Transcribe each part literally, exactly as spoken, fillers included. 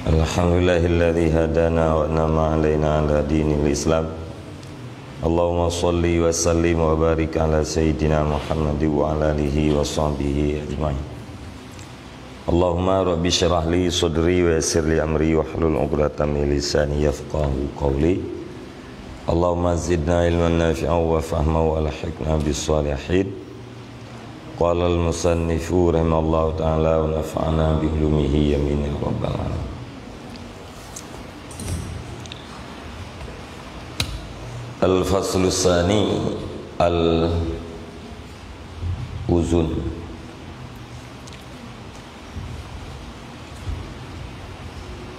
Alhamdulillahilladzi hadana wa an'ama alaina ala dinil Islam. Allahumma shalli wa sallim wa barik ala sayyidina Muhammad wa ala alihi wa sahbihi ajma'in. Allahumma rabbi syrah li sadri wa yassir li amri wahlul 'uqdatam min lisani yafqahu qawli. Allahumma zidna ilman nafi'an wa fahman wa alhiqna bis salihin. Qala al-musannifu rahimallahu ta'ala wa nafa'ana bi ulumihi, amin ya rabbal alamin. Al-faslu tsani, al-uzun.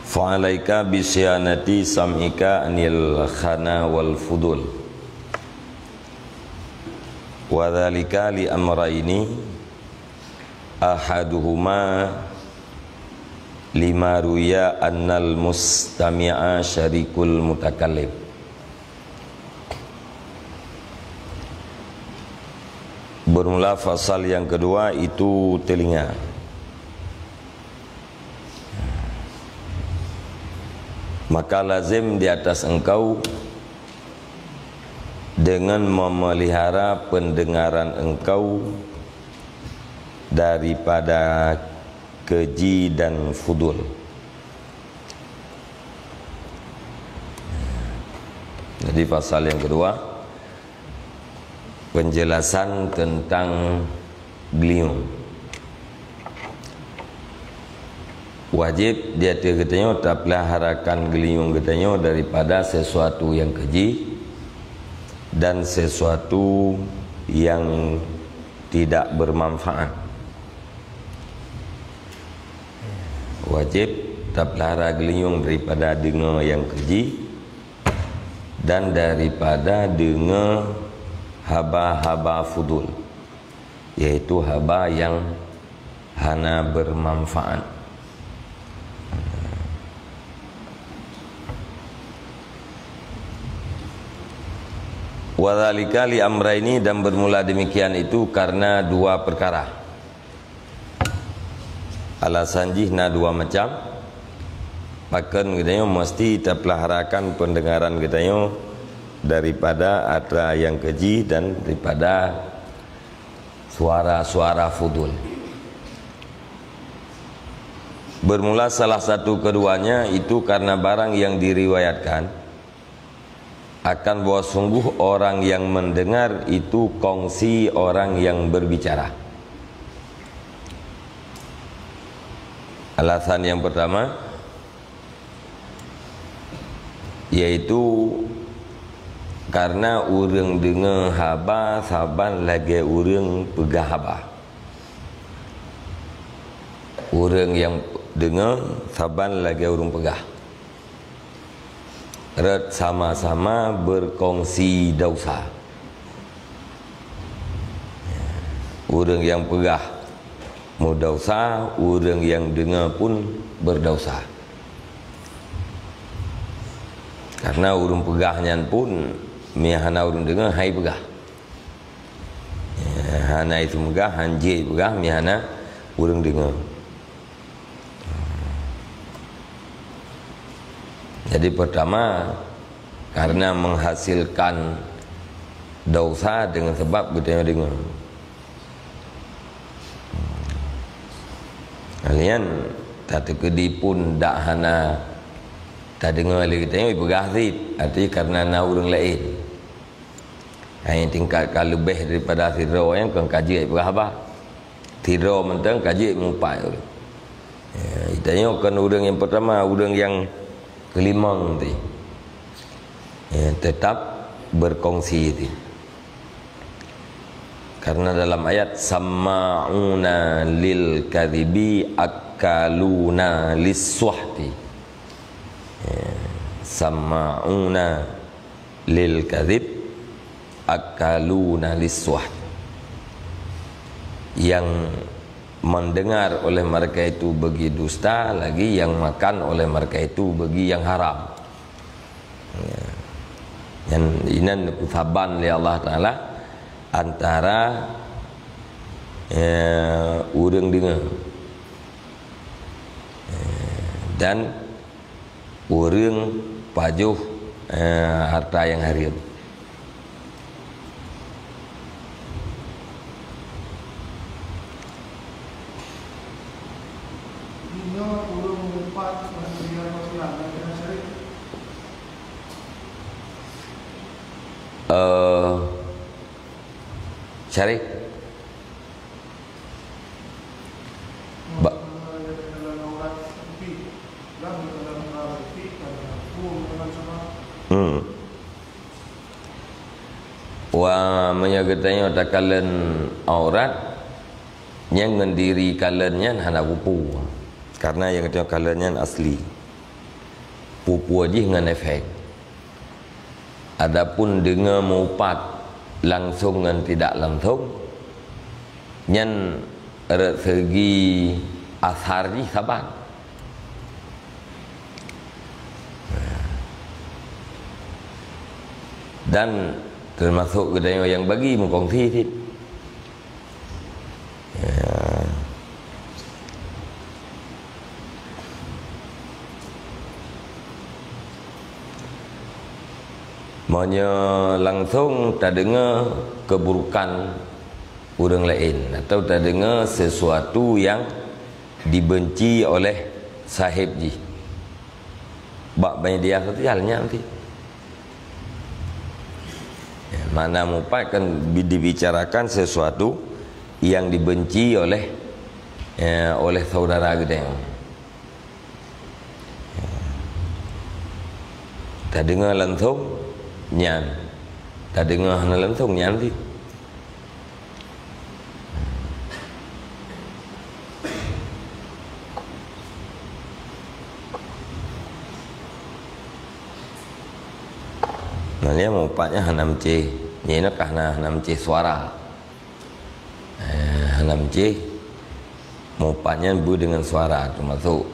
Fa'alaika bi siyanati sam'ika anil khana wal fudul. Wa dzalika li amraini, ahaduhuma lima ruya annal mustami'a syarikul mutakallim. Bermula fasal yang kedua itu telinga. Maka lazim di atas engkau dengan memelihara pendengaran engkau daripada keji dan fudul. Jadi pasal yang kedua, penjelasan tentang geulinyueng. Wajéb di ateueh geutanyoe tapeulaharakan geulinyueng geutanyoe daripada sesuatu nyang keji dan sesuatu nyang tidak bermanfaat. Wajéb tapeulahara geulinyueng daripada deungoe nyang keji dan daripada deungoe haba-haba fudul, yaitu haba nyang hana bermanfaat. Wa dzalika li amraini, dan bermula demikian itu karena dua perkara. Alasan jih na dua macam. Pakon geutanyoe mesti tapeulaharakan pendengaran geutanyoe daripada atra nyang keji dan daripada suara-suara fudul. Bermula salah satu keduanya itu karena barang yang diriwayatkan akan bahwa sungguh orang yang mendengar itu kongsi orang yang berbicara. Alasan yang pertama, yaitu karena ureuëng deungoe haba saban lagée ureuëng peugah haba. Ureuëng nyang deungoe saban lagée ureuëng peugah. Rot sama-sama berkongsi dausa. Ureuëng nyang peugah meudausa, ureuëng nyang deungoe pun beudausa. Karena ureuëng peugah nyan pun, mi hana ureuëng deungoe, hai peugah. Ya, hana itu meugah, hanjeuet peugah, mi hana ureuëng deungoe. Jadi pertama, karena menghasilkan dosa dengan sebab geutanyoe deungoe. Kalian tateukeudi pun dak hana tadeungoe lé geutanyoe, peugah cit, arti karena na ureuëng laén. Hai tingkat ka leubeh daripada sidroe nyang kon ka jeuet peugah haba. Sidroe mantong ka jeuet mupat. Ya, geutanyoe kon ureuëng nyang pertama, ureuëng nyang kelimong tadi. Ya, tetap berkongsi tadi. Karena dalam ayat, "Samma'una lil kadhibi akaluna lis-suhti." Ya, samma'una lil kadhib akaluna lis-suhti. Yang mendengar oleh mereka itu bagi dusta, lagi yang makan oleh mereka itu bagi yang haram. Ya. Nyan inan saban lé Allah Taala antara, ya, ureuëng deungoe, ya, dan ureuëng pajoh, eh, harta nyang hareuem. Nyoe ureuëng meupat ngon media sosial, na keunan syirik? Eh, syirik. Ba- Hmm. Wa, meunyoe geutanyoe takalon aurat, nyan ngon diri kalon nyan hana peue-peue. Karena nyang geutanyoe kalon nyan asli. Peue-peue jih ngon efek. Adapun deungoe meuupat langsong ngon tidak langsong, nyan rot seugi asar jih saban. Dan teumasok geutanyoe nyang bagi meukongsi cit. Ya. Meunyoe langsong tadeungoe keuburukan ureuëng laén atau tadeungoe sesuatu nyang dibenci oleh sahib jih bak media sosial nyan cit. Ya, makna meuupat kan bi-, dibicarakan sesuatu yang dibenci oleh, ya, oleh saudara geutanyoe. Ya. Tadeungoe langsong nyan, tadeungoe hana langsong nyan cit. Nah, nyan meuupat nyan hana meucéh. Nyan ka hana, hana meucéh suara. Eh, hana meucéh. Meuupat nyan beudeungon suara, teumasok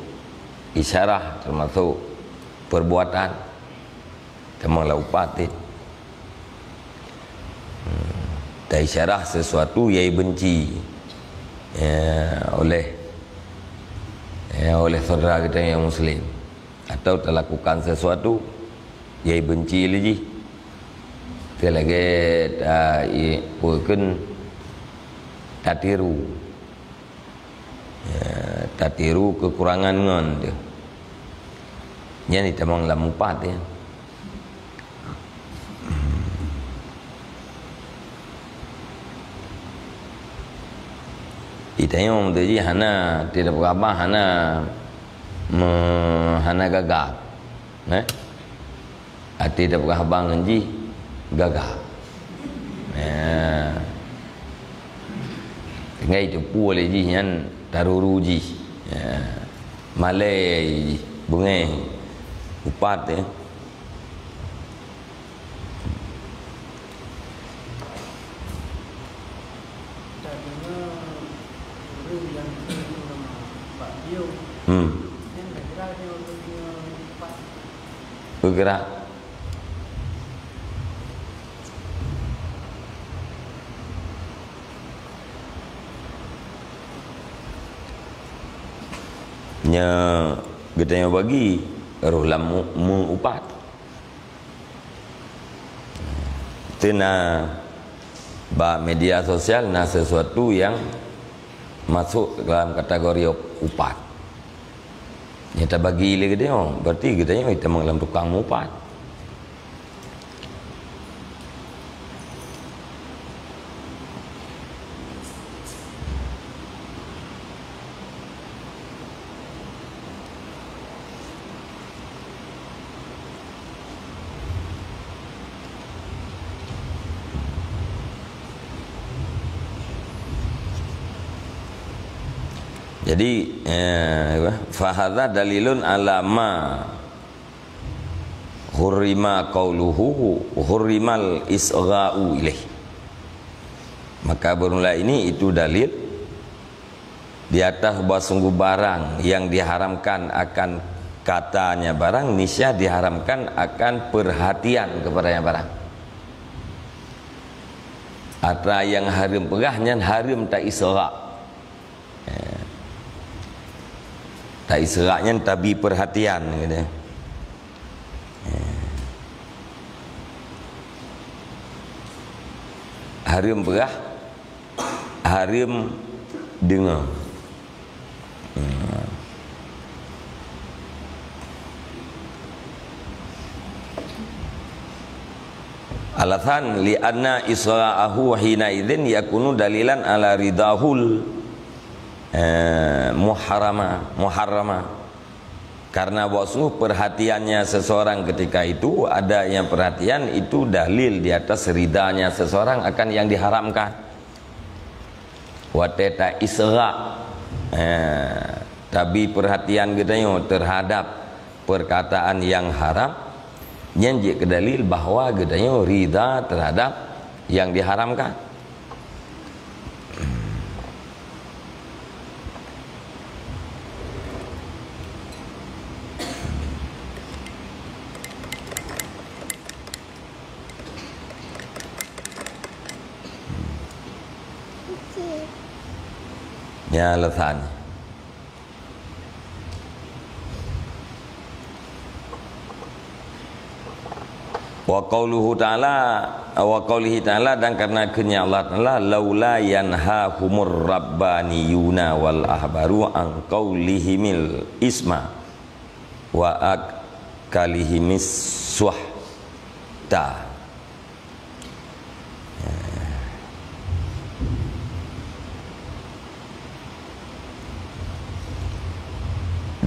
isyarah, teumasok perbuatan. Teuma lam upat teuh. Hmm. Taisyarah sesuatu nyang benci, ya, oleh, ya, oleh saudara kita yang muslim, atau talakukan sesuatu nyang benci lé jih. Teu lagèe ta-, i-, peue kheun, tatiru. Ya, tatiru keukurangan ngon teuh. Nyan jitamong lam upat, ya. Itanyong teuh jih hana, tidak berubah, hana me-, hana gagap. Eh? Até tapeugah haba ngon jih, gagap. Ya. Tinggai teupeu lé jih nyan taruru jih. Ya. Malèe jih, beungèh, upat, ya. Hmm. Bergerak. Nyoe geutanyoe bagi roh lam mu-, meu-upat. Teu na bak media sosial na sesuatu nyang masuk dalam kategori upat. Nyang tabagi lé geutanyoe, berarti geutanyoe jitamong lam tukang meu-upat. Jadi, eh, fahadza dalilun ala ma hurrima qauluhu, hurrimal isgha'u ilaih. Maka bermula ini itu dalil di atas bahwa sungguh barang yang diharamkan akan katanya barang, niscaya diharamkan akan perhatian kepadanya barang. Atra nyang hareuem peugah nyan hareuem ta-isra. Eh. Ta-isra nyan tabi perhatian, gitu. Hareuem peugah, hareuem deungoe. Hmm. Alasan, "Li anna isra'ahu hina idzin yakunu dalilan ala ridahul, eh, muharrama, muharrama." Karena bahwa sungguh perhatiannya seseorang ketika itu, adanya perhatian itu dalil di atas ridanya seseorang akan yang diharamkan. Watée ta-isra, eh, tabi perhatian geutanyoe terhadap perkataan yang haram, nyan jeuet keu dalil bahwa geutanyoe rida terhadap yang diharamkan. Ya, alasan. Wa qauluhu ta'ala, wa qaulihi ta'ala, dan karena kheun-Nya Allah Ta'ala, "Laula yanhahumur rabbaniyuna wal ahbaru an qaulihimil isma wa akalihimis suhta."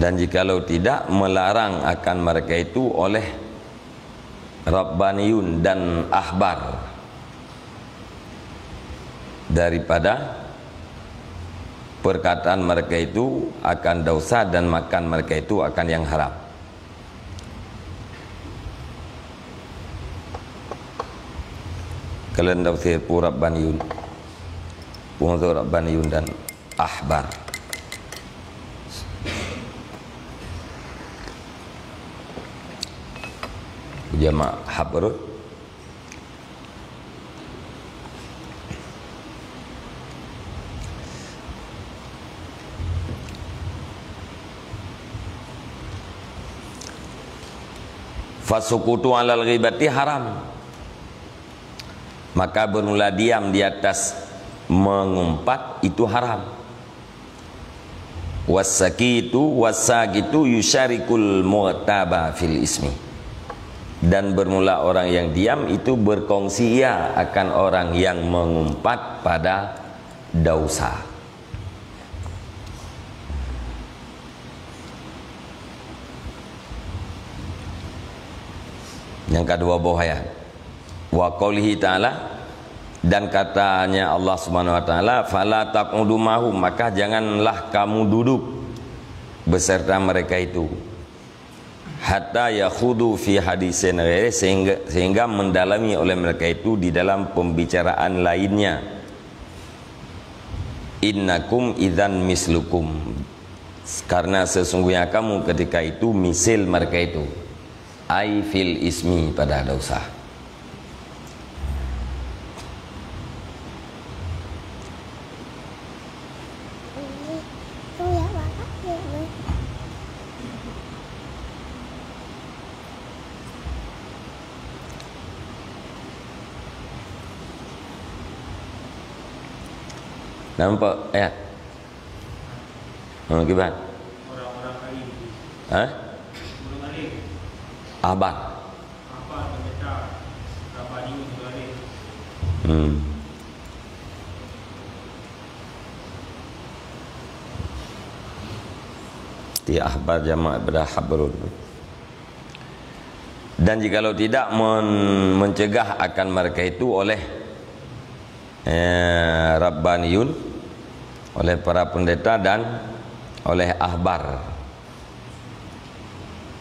Dan jikalau tidak, melarang akan mereka itu oleh Rabbaniyun dan Ahbar daripada perkataan mereka itu akan dosa dan makan mereka itu akan yang haram. Kalian tafsir pu Rabbaniyun. Pu Rabbaniyun dan Ahbar. Jamak habrun. Fasukutu alal ghibati haram. Maka bermula diam di atas mengumpat itu haram. Wasakitu, wasakitu yusyarikul mughtaba fil ismi. Dan bermula orang yang diam itu berkongsi ia akan orang yang mengumpat pada dosa. Nyang kedua boh ayat. Wa qaulihi ta'ala, dan katanya Allah Subhanahu wa Ta'ala, "Fala taq'udu ma'hum," maka janganlah kamu duduk beserta mereka itu. "Hatta yakhudu fi hadisin ghairi," sehingga, sehingga mendalami oleh mereka itu di dalam pembicaraan lainnya. "Innakum idzan mislukum," karena sesungguhnya kamu ketika itu misil mereka itu. Ai fil ismi, pada dosa. Nampak ayat? Ha, kiban? Orang-orang alim. Ha? Orang alim. Ahbar. Ahbar memecah Rabbaniyun tu alim. Hmm. Di Ahbar jamak daripada habrun. Dan jikalau tidak men-, mencegah akan mereka itu oleh eh, Rabbaniyun, oleh para pendeta dan oleh ahbar,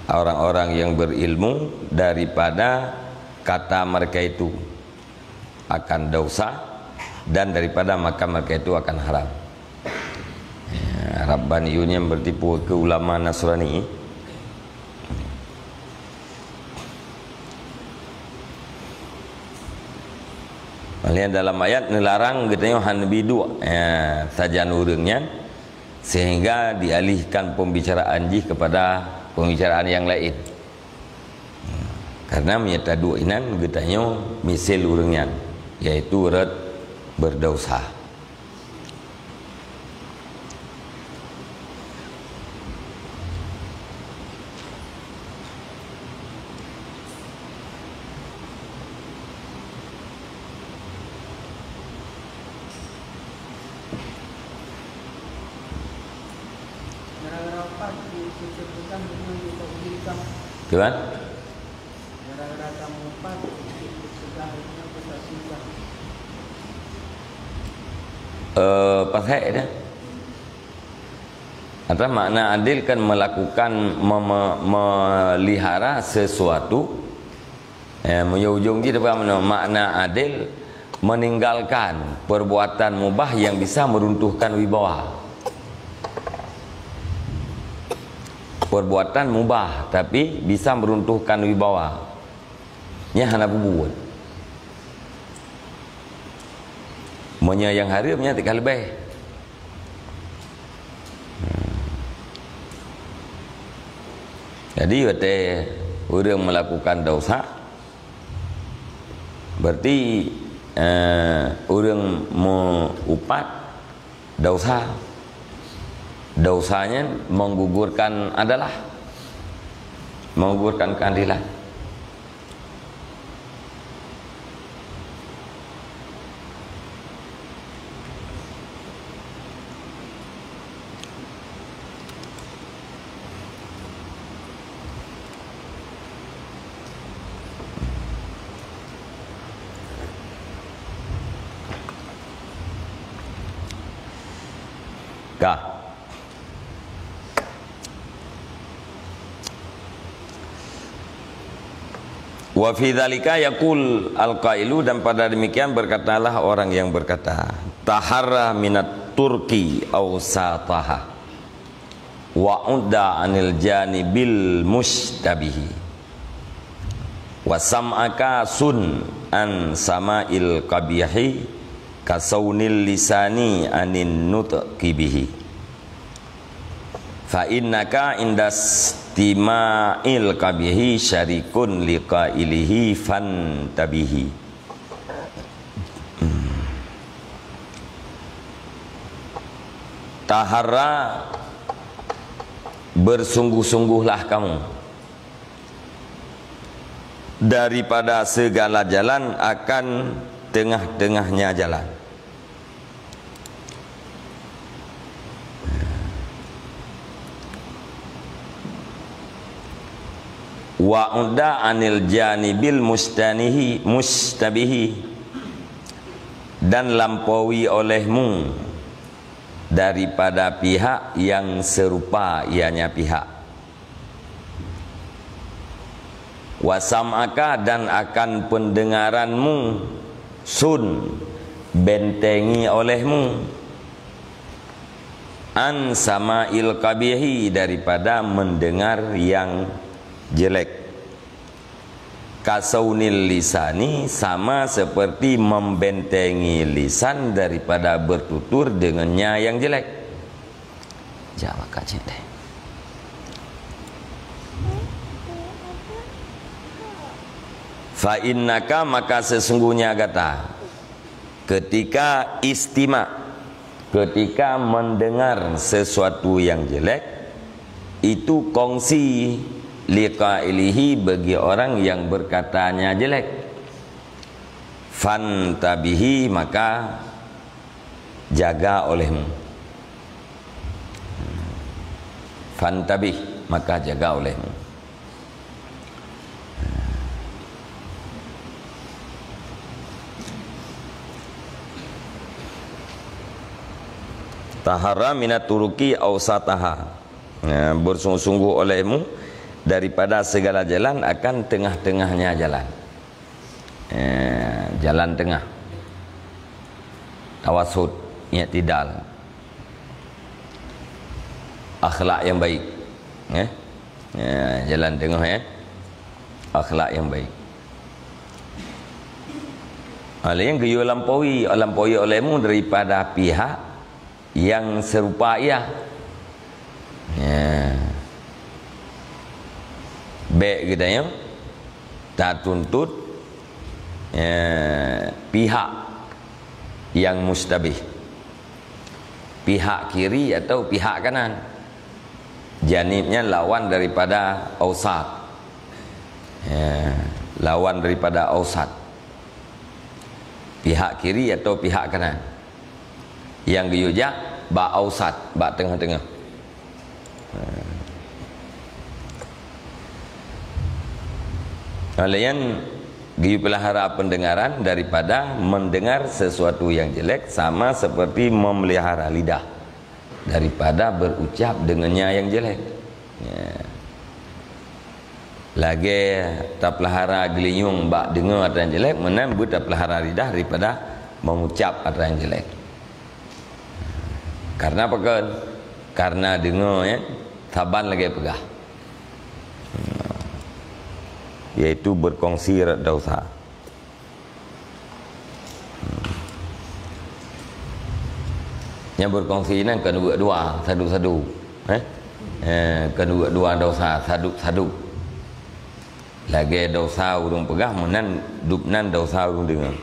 orang-orang yang berilmu, daripada kata mereka itu akan dosa dan daripada makan mereka itu akan haram. Eh, Rabbaniyun yang bertipu ke ulama Nasrani. Malian dalam ayat neularang geutanyoe hana neubi duek, eh, sajan ureuëng nyan, sehingga dialihkan pembicaraan jih kepada pembicaraan yang lain. Karena meunyoe taduek inan geutanyoe misil ureuëng nyan, yaitu rot berdosa. Tuan? Eh, pakai dah. Atau makna adil kan melakukan, me-, me-, melihara sesuatu. Eh, meunyoe ujong jih apa makna, makna adil meninggalkan perbuatan mubah yang bisa meruntuhkan wibawa. Perbuatan mubah tapi bisa meruntuhkan wibawa. Nyan hana peubuet. Meunyoe nyang hareuem nyan tinggai leubeh. Hmm. Jadi, watée ureuëng melakukan dosa, berarti, eh, ureuëng meuupat dosa. Dosa nyan menggugurkan adalah, menggugurkan keadilan. Ka. Wa fi dzalika yaqul al-qailu, dan pada demikian berkatalah orang yang berkata, taharra minat turki awsataha, wa udda anil janibil mustabihi, wa sam'aka sun an sama'il qabihi, kasaunil lisani anin nutqi bihi. Fa innaka indastima'il qabihi syarikun liqailihi fantabihi. Taharra, bersungguh-sungguhlah kamu daripada segala jalan akan tengah-tengahnya jalan. Wa udda anil janibil mustanihi, mustabihi, dan lampaui olehmu daripada pihak yang serupa ianya pihak. Wa sam'aka, dan akan pendengaranmu, sun, bentengi olehmu, an sama'il qabihi, daripada mendengar yang jelek. Kasaunil lisani, sama seperti membentengi lisan daripada bertutur dengannya yang jelek. Jak makan cit deh. Fa innaka, maka sesungguhnya gata, ketika istima, ketika mendengar sesuatu yang jelek, itu kongsi liqailihi, bagi orang yang berkatanya jelek. Fantabihi, maka jaga olehmu. Fantabih, maka jaga olehmu. Taharra minat turuki ausataha. Ya, bersungguh-sungguh olehmu daripada segala jalan akan tengah-tengahnya jalan. Eh, jalan tengah. Tawasut, i'tidal. Akhlak yang baik. Eh? Eh, jalan tengah, eh. Akhlak yang baik. Hal yang geuyue lampaui, lampaui olehmu daripada pihak yang serupa ia. Ya. Bèk geutanyoe tatuntut, ya, pihak yang musytabih. Pihak kiri atau pihak kanan. Janib nyan lawan daripada ausat. Ya, lawan daripada ausat. Pihak kiri atau pihak kanan. Nyang geuyue jak bak ausat, bak teungoh-teungoh. Ha. Oleh nyan, geuyue peulahara pendengaran daripada mendengar sesuatu yang jelek, sama seperti memelihara lidah daripada berucap dengannya yang jelek. Ya. Lagée tapeulahara geulinyueng bak deungoe atra nyang jelek, meunan beu tapeulahara lidah daripada mengucap atra nyang jelek. Karena apa kon? Karena deungoe, ya, saban lagée peugah. Yaitu berkongsi rot dosa. Nyang berkongsi nyan kon dua-dua, sadu-sadu. Eh? Eh, kon dua-dua dosa, sadu-sadu. Lagée dosa ureuëng peugah, meunan dub nan dosa ureuëng deungoe.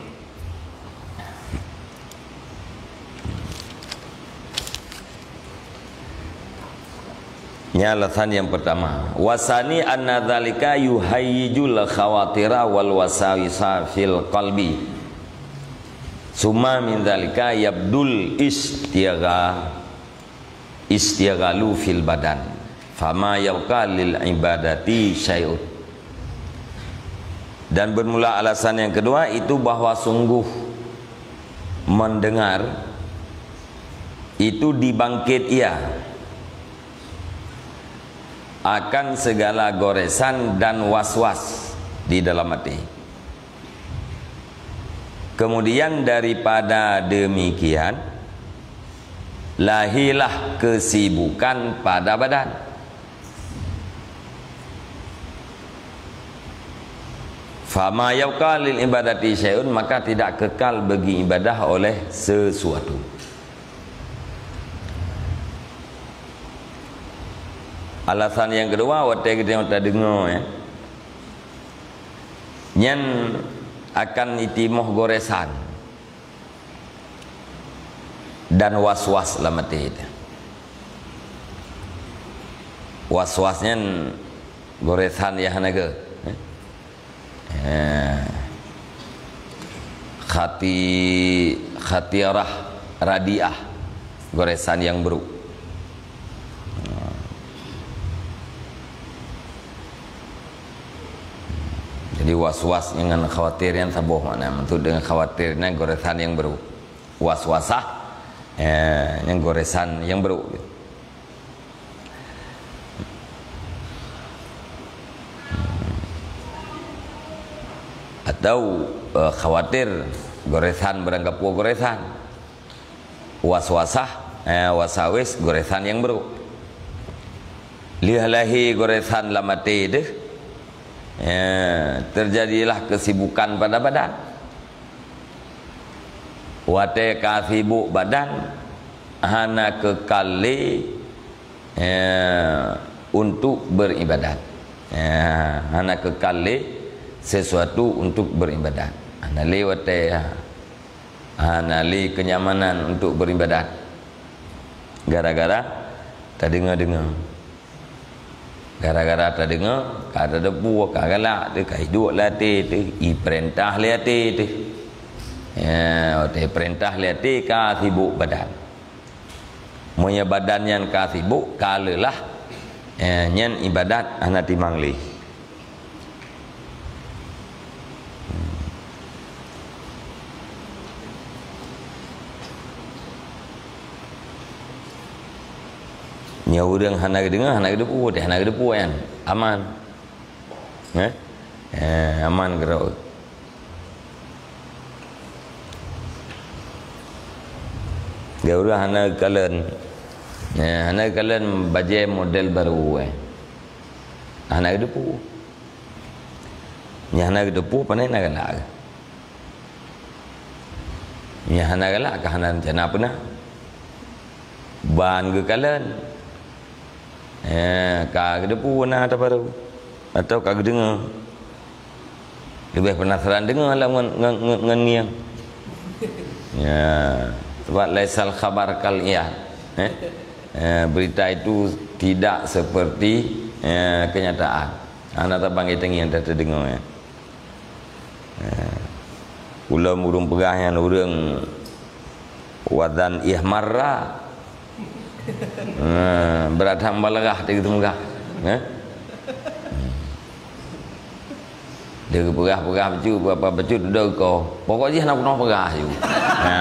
Nyan alasan nyang pertama. Wasani anna dzalika yuhayyijul khawatira wal wasawisa fil qalbi. Summa min dzalika yabdul istigha-, istighalu fil badan. Fama yabqa lil ibadati syai'un. Dan bermula alasan yang kedua itu bahwa sungguh mendengar itu dibangkit ia akan segala goresan dan was-was di dalam hati. Kemudian daripada demikian, lahirlah kesibukan pada badan. Fama yabqa lil ibadati syai'un, maka tidak kekal bagi ibadah oleh sesuatu. Alasan nyang kedua, watée geutanyoe tadeungoe, ya, nyan akan itimoh goresan dan was-was lam até teuh. Was-was nyan goresan nyang hana gét, eh? Eh, khati-, khatirah radiah, goresan nyang brok. Jadi was-was nyan khawatir nyan saboh makna. Maksud dengan khawatir nyan goresan nyang brok. Was-wasah, eh, nyan goresan nyang brok. Atau, eh, khawatir goresan, barangkapeue goresan. Was-wasah, eh, wasawis, goresan nyang brok. Lheueh lahé goresan lam até teuh, eh, terjadilah kesibukan pada badan. Watée ka sibok badan, hana keukal lé, eh, untuk beribadat. Eh, hana keukal lé sesuatu untuk beribadat. Hana lé watée, hana lé kenyamanan untuk beribadat. Gara-gara tadeungoe-deungoe. Gara-gara tadeungoe, ka tateupeue, ka galak teuh, ka iduek lé até teuh, ipeurintah lé até teuh. Ya, watée ipeurintah lé até, ka sibok badan. Meunyoe badan nyan ka sibok, ka leulah, ya, nyan ibadat hana timang lé. Nyoe ureuëng hana geudeungoe, hana geuteupeue, hana geuteupeue nyan aman. Eh? Eh, aman keudroe. Geuh ureuëng hana geukalon. Eh, hana geukalon bajée model barô, eh. Hana geuteupeue. Nyang hana geuteupeue, pane na galak. Nyang hana galak ka hana reuncana peuna. Ban geukalon. Eh, ka geuteupeue na ata barô. Atau ka geudeungoe. Leubeh penasaran deungoe lam ngon, ngon, ngon, ngon ngieng. Ya, sebab laisal khabar kal iyan. Eh? Eh, berita itu tidak seperti, eh, kenyataan. Hana tabang geutanyoe, hana tadeungoe, ya. Eh, ulôn ureuëng peugah nyan ureuëng wazan ihmarra. Eh, brat that mubalghah teuh geupeugah. Eh? Dia geupeugah-peugah bacut, peugah-peugah bacut, dudoe keu. Pokok jih hana keunoe peugah ju. Ha.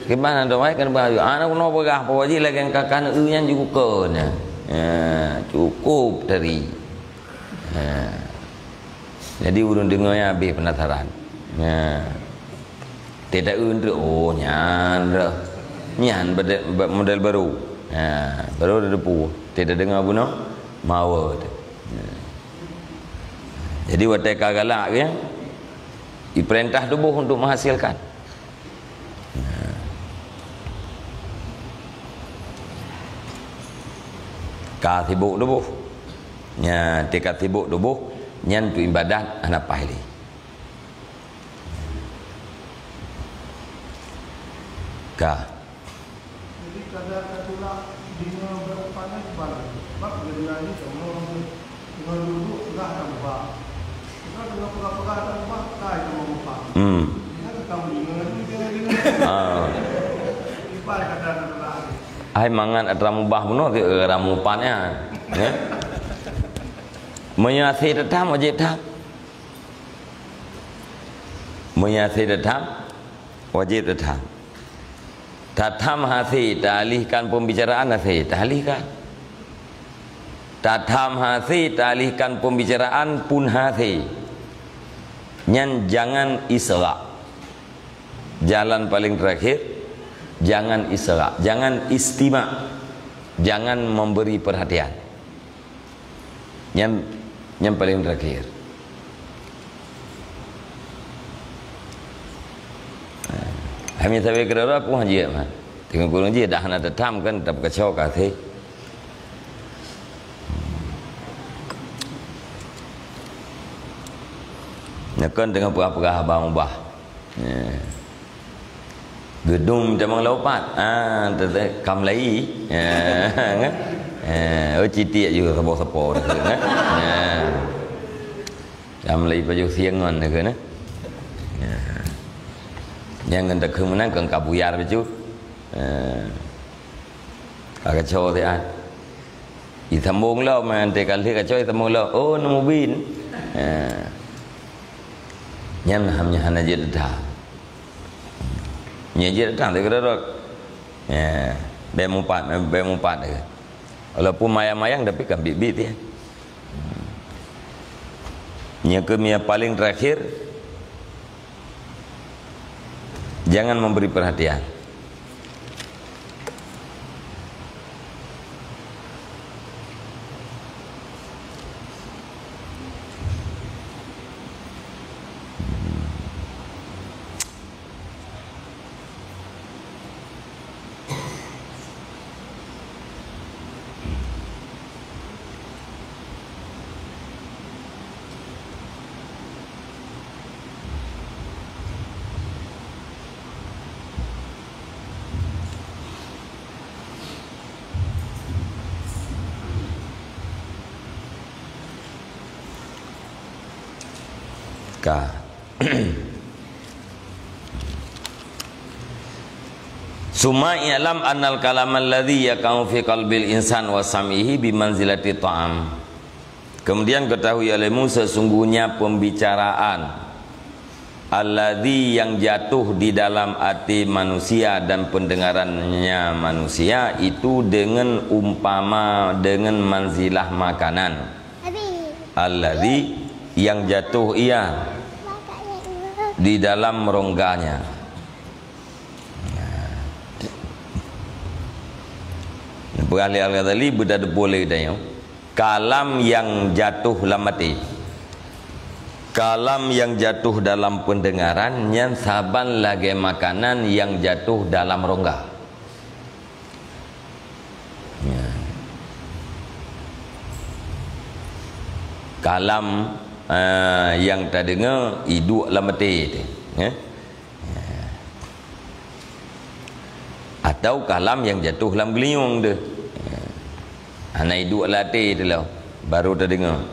Kiban hana wai kan peugah ju. Hana keunoe peugah, pokok jih lagèe kakan eu nyan ju keu nyan. Ha, cukup tadi. Ha. Jadi ureuëng deungoe nyan habéh penasaran. Ha. Teuta eu, oh, nyan roh. Nyan bade-, ba-, model baru. Ha, baru teudepu. Teuta deungoe bunoe mawa teuh. Ha. Jadi watèe ka galak, ya, ipeurintah tuboh untuk menghasilkan. Ka sibok tuboh. Nya, teuka sibok tuboh, nyan untuk ibadat hana paih lé. Ka. Jadi, kada tatulak deungon beurupa nyan bala. Sebab geutanyoe nyoe teungoh duek-duek peugah dan ubah. Kita teungoh peugah-peugah dan ubah, kai teungoh ubah. Hmm. Kita teungoh deungoe, deungoe, deungoe. Ah. Ibarat kada tatulak. Hai mangat atra mubah bunoe, ti atra mupat nyan. Ya. Meunyoe hase tatham, wajéb tham. Meunyoe hase tatham, wajéb tatham. Tatham hase, taalihkan pembicaraan hase, taalihkan. Tatham hase, taalihkan pembicaraan pun hase. Nyan jangan isra. Jalan paling terakhir, jangan isra, jangan istima', jangan memberi perhatian. Nyan, nyan paling terakhir. Hai mita sabe keudroe, aku hana jeuet mah. Teungoh kureueng jih dah hana tatham kan, tapeukaco ka até. Nyoe kan teungoh peugah-peugah haba mubah. Ya. Geudong tamong lom pat. Ah, teuka mulai. Ya, kan? Eh, oh, citiek ju sapo-sapo, kan? Ya. Ka mulai pajoh sieng ngon, kan? Ya. Nyang ngon takheun meunan kon ka buyar bacut. Ya. Ka kaco siat. Jisambong lom, eh, teuka lheueh kaco jisambong lom. Oh, neumubin. Eh. Nyan ham nyan hana jeuet that. Nyan jeuet that, teuka rot. Eh, bèk mupat, bèk mupat. Walaupun mayang-mayang, tapi kan biet-biet, ya. Nyan keuh nyang paling terakhir, jangan memberi perhatian. Ka. Summa i'lam annal kalamal ladzi yaqa'u fi qalbil insan wa sam'ihi bi manzilati ta'am. Kemudian ketahui olehmu sesungguhnya pembicaraan alladzi yang jatuh di dalam hati manusia dan pendengarannya manusia itu dengan umpama dengan manzilah makanan. Alladzi, yang jatuh ia di dalam rongganya. Peugah lé Al-Ghazali, beudeuh deupole tanyoe, kalam nyang jatuh lam até, kalam nyang jatuh dalam peundeungaran, nyan saban lagée makanan nyang jatuh dalam rongga. Ya. Kalam, eh, nyang tadeungoe iduek lam até teuh, ya. Ya. Atau kalam nyang jatuh lam geulinyueng teuh. Hana iduek lam até teuh lom, baru teudeungoe.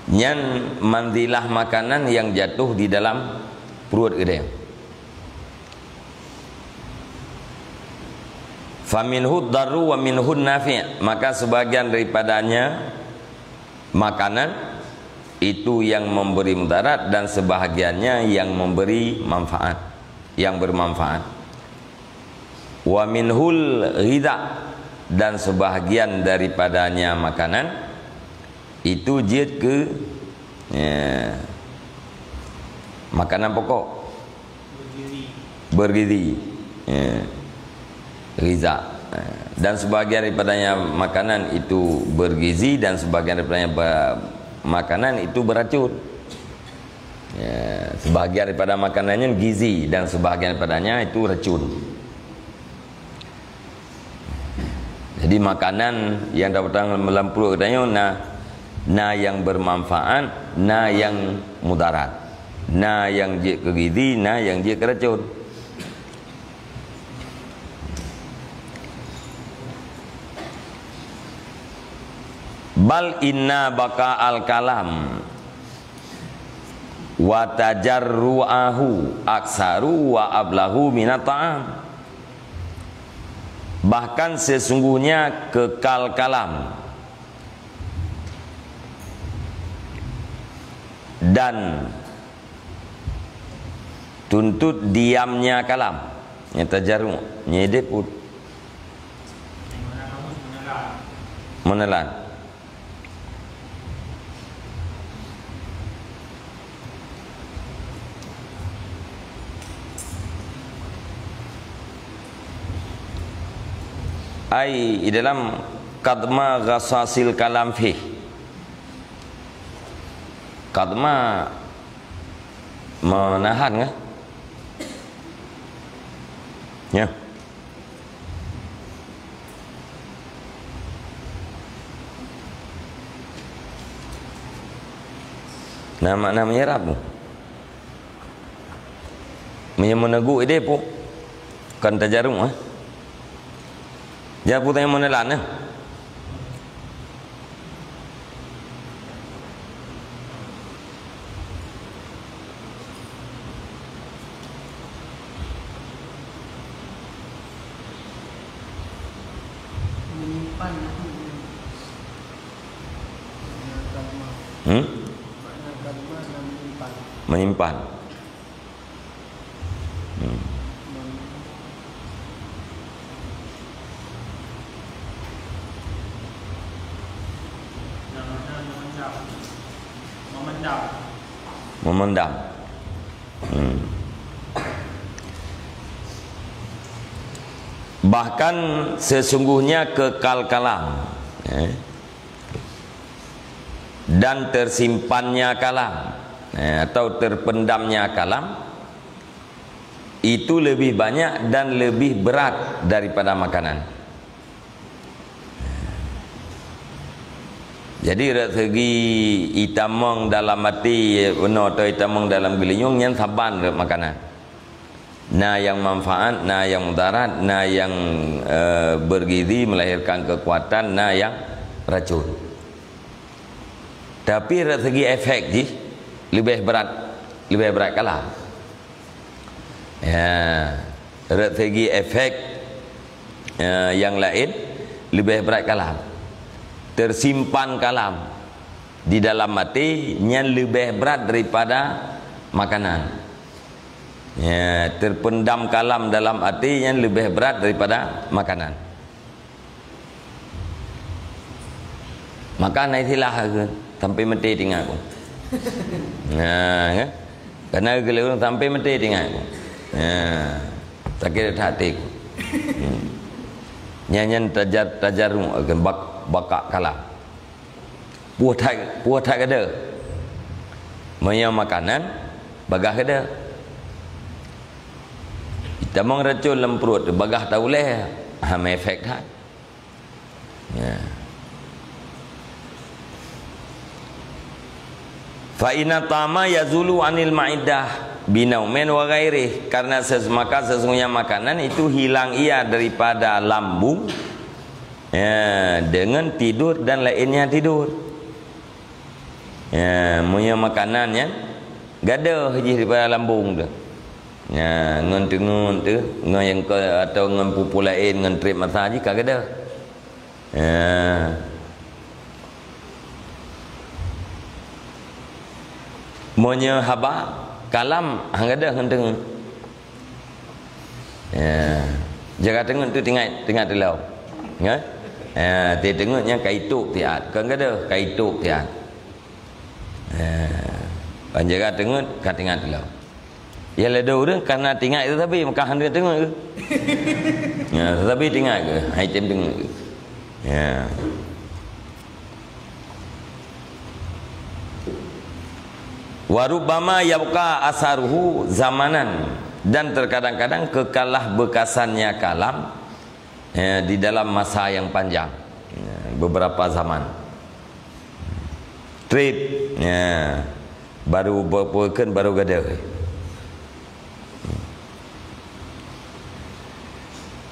Nyan manzilah makanan nyang jatuh di dalam pruet geutanyoe. Faminhu darru wa minhun nafi', maka sebahagian daripadanya makanan itu yang memberi mudarat dan sebahagiannya yang memberi manfaat, yang bermanfaat. Wa minhul ghidha, dan sebahagian daripadanya makanan itu jeuet keu, ya, makanan pokok. Bergizi. Ya. Ghidha. Dan sebahagian daripadanya makanan itu bergizi dan sebahagian daripadanya ba-, makanan itu beracun. Ya, sebahagian daripada makanan nyan gizi dan sebahagian daripadanya itu racun. Jadi makanan nyang tapeutamong lam pruet geutanyoe na, na nyang bermanfaat, na nyang mudarat. Na nyang jeuet keu gizi, na nyang jeuet keu racun. Bal inna baqa'al kalam wa tajarru'ahu aktsaru wa ablaghu minat ta'am. Bahkan sesungguhnya kekal kalam dan tuntut diamnya kalam. Nyata jarum, nyedeput. Menelan. Ai, di dalam kadma ghasasil kalam fih. Kadma menahan, kan? Ya. Nah, makna menyerap tu. Meunyoe meuneugok idéh pun, kon tajarum, eh. Jan putang menelan, eh. Menyimpan. Hmm? Menyimpan. Hmm. Memendam. Hmm. Bahkan sesungguhnya kekal kalam, eh, dan tersimpannya kalam, eh, atau terpendamnya kalam, itu lebih banyak dan lebih berat daripada makanan. Jadi, rot seugi itamong dalam até, bunoe atau itamong dalam geulinyueng, nyan saban rot makanan. Na nyang manfaat, na nyang mudarat, na nyang, eh, bergizi, melahirkan kekuatan, na nyang racun. Tapi, rot seugi efek jih leubeh brat, leubeh brat kalam. Ya, rot seugi efek, ya, nyang laén leubeh brat kalam. Tersimpan kalam di dalam até nyan leubeh brat daripada makanan. Ya, terpendam kalam dalam até nyan leubeh brat daripada makanan. Maka na istilah ke, sampai mati teuingat ku. Nah, kan? Karena geuleueng sampai mati teuingat ku. Nah, sakét that até ku. Hmm. Nyan, nyan tajar, tajarum, bak-, bakak kalam. Puih that, puih that gada. Meunyoe makanan, bagah gada. Itamong racun lam pruet, bagah taulèe, ha, meuefek that. Ya. Fa inna ta'ama yazulu anil ma'idah binaumin wa ghairih, karena ses-, maka sesungguhnya makanan itu hilang ia daripada lambung, ya, dengan tidur dan lainnya tidur. Ya, meunyoe makanan nyan gadoh jih daripada lambung tu. Ya, ngon teungeut tu, ngon nyang ke, atau ngon peue-peue laén, ngon trép masa jih ka gadoh. Ya. Meunyoe haba, kalam, han gadoh ngon teungeut. Ya. Jaga teungeut tu tingat, tingat teulau. Ya. Ya, ti teungeut nyan ka itôk tiat. Kon gadoh, ka itôk tiat. Ya. Ban jaga teungeut ka tingat teulau. Ya, lé dua ureueng kana tingat itu tapi maka han teungeut ke? Ya, tapi tingat ke? Hai tem teungeut ke? Ya. Wa rubbama yabqa asaruhu zamanan, dan terkadang-kadang kekalah bekasannya kalam, ya, di dalam masa yang panjang, ya, beberapa zaman. Trép, ya, baru be-, beukheun baru gadoh.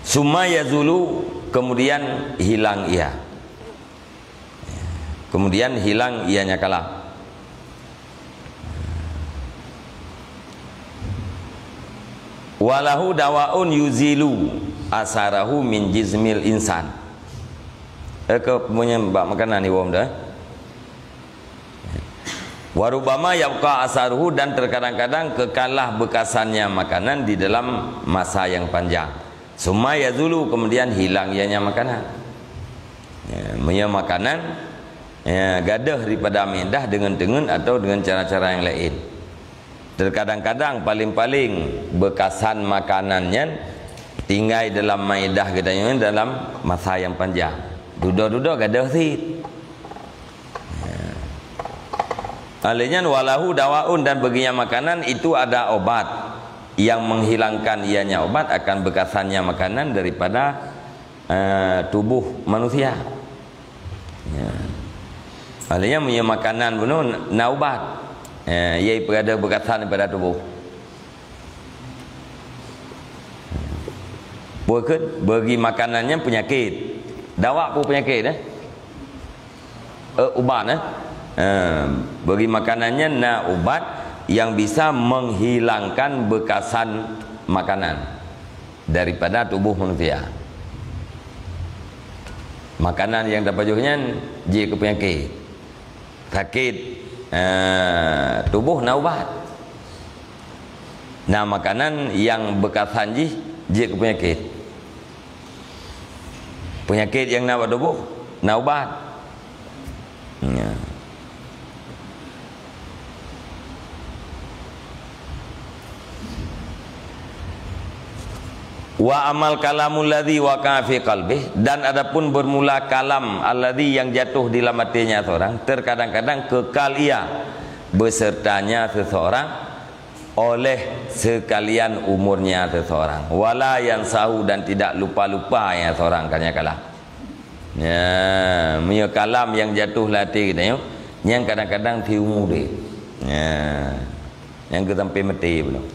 Summa yazulu, kemudian hilang ia. Kemudian hilang ianya kalam. Walahu dawaun yuzilu asarahu min jismil insan. Eh, ke punya bak makanan ni, wom dah. Warubama yabqa asaruhu, dan terkadang-kadang kekalah bekasannya makanan di dalam masa yang panjang. Summa yazulu, kemudian hilang ianya makanan. Ya, meunyoe makanan, ya, gadoh daripada maidah dengan teungeut atau dengan cara-cara yang lain. Terkadang-kadang paling-paling bekasan makanan nyan tinggai dalam maidah geutanyoe dalam masa yang panjang. Dudoe-dudoe gadoh cit. Ya. Oleh nyan, walahu dawaun, dan bagi makanan itu ada obat yang menghilangkan ianya obat akan bekasannya makanan daripada, eh, tubuh manusia. Ya. Oleh nyan, meunyoe makanan bunoe na ubat. Ya, ia ipeugada bekasan daripada tubuh. Peue kheun? Bagi makanan nyan peunyakét. Dawa peue peunyakét, eh? Eh, ubat, eh? Eh, bagi makanan nyan na ubat yang bisa menghilangkan bekasan makanan daripada tubuh manusia. Makanan nyang tapajoh nyan jeuet keu peunyakét. Sakét, eh, tuboh na ubat. Na makanan nyang beukasan jih jeuet keu peunyakét. Peunyakét nyang na bak tuboh na ubat. Nya. Wa amal kalamul ladzi waqa fi qalbih, dan adapun bermula kalam alladzi yang jatuh di dalam hatinya seorang, terkadang-kadang kekal ia besertanya seseorang oleh sekalian umurnya seseorang. Wala yansahu, dan tidak lupa-lupa yang seorang kanya kalam. Ya, meunyoe kalam nyang jatuh lam até geutanyoe, nyang kadang-kadang siumu deh. Ya. Nyang geuh sampai meuté bunoe.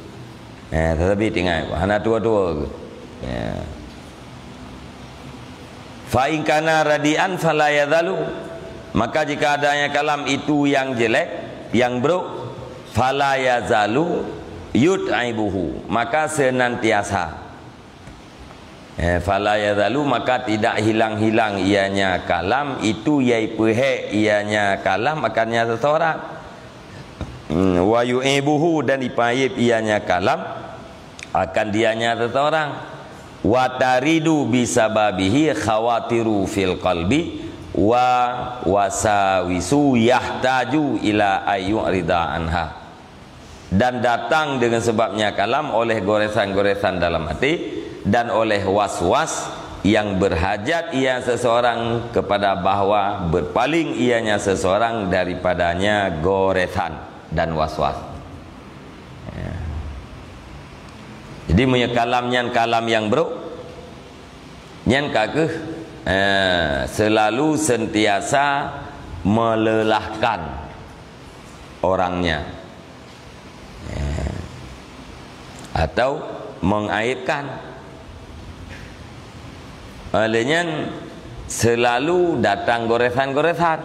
Ya, tetapi ingat, hana tua-tua geuh. Ya. Fa in kana radian fala yazalu. Maka jika adanya kalam itu yang jelek, yang buruk, fala yazalu yut'ibuhu. Maka senantiasa Eh, fala yazalu, maka tidak hilang-hilang ianya kalam itu, yai peuhek ianya kalam akannya seseorang. Hmm, wa yu'ibuhu, dan ipayeb ianya kalam akan dianya seseorang. Wa taridu bisababihi khawatiru fil qalbi wa wasawisu yahtaju ila ayyurida anha. Dan datang dengan sebabnya kalam oleh goresan-goresan dalam hati dan oleh was-was yang berhajat ia seseorang kepada bahwa berpaling ianya seseorang daripadanya goresan dan was-was. Ya. Jadi, meunyoe kalam nyan kalam nyang brok, nyan ka kheueh, eh, selalu sentiasa melelahkan. orangnya. Ya. Atau mengaibkan. Oleh nyan, selalu datang goresan-goresan.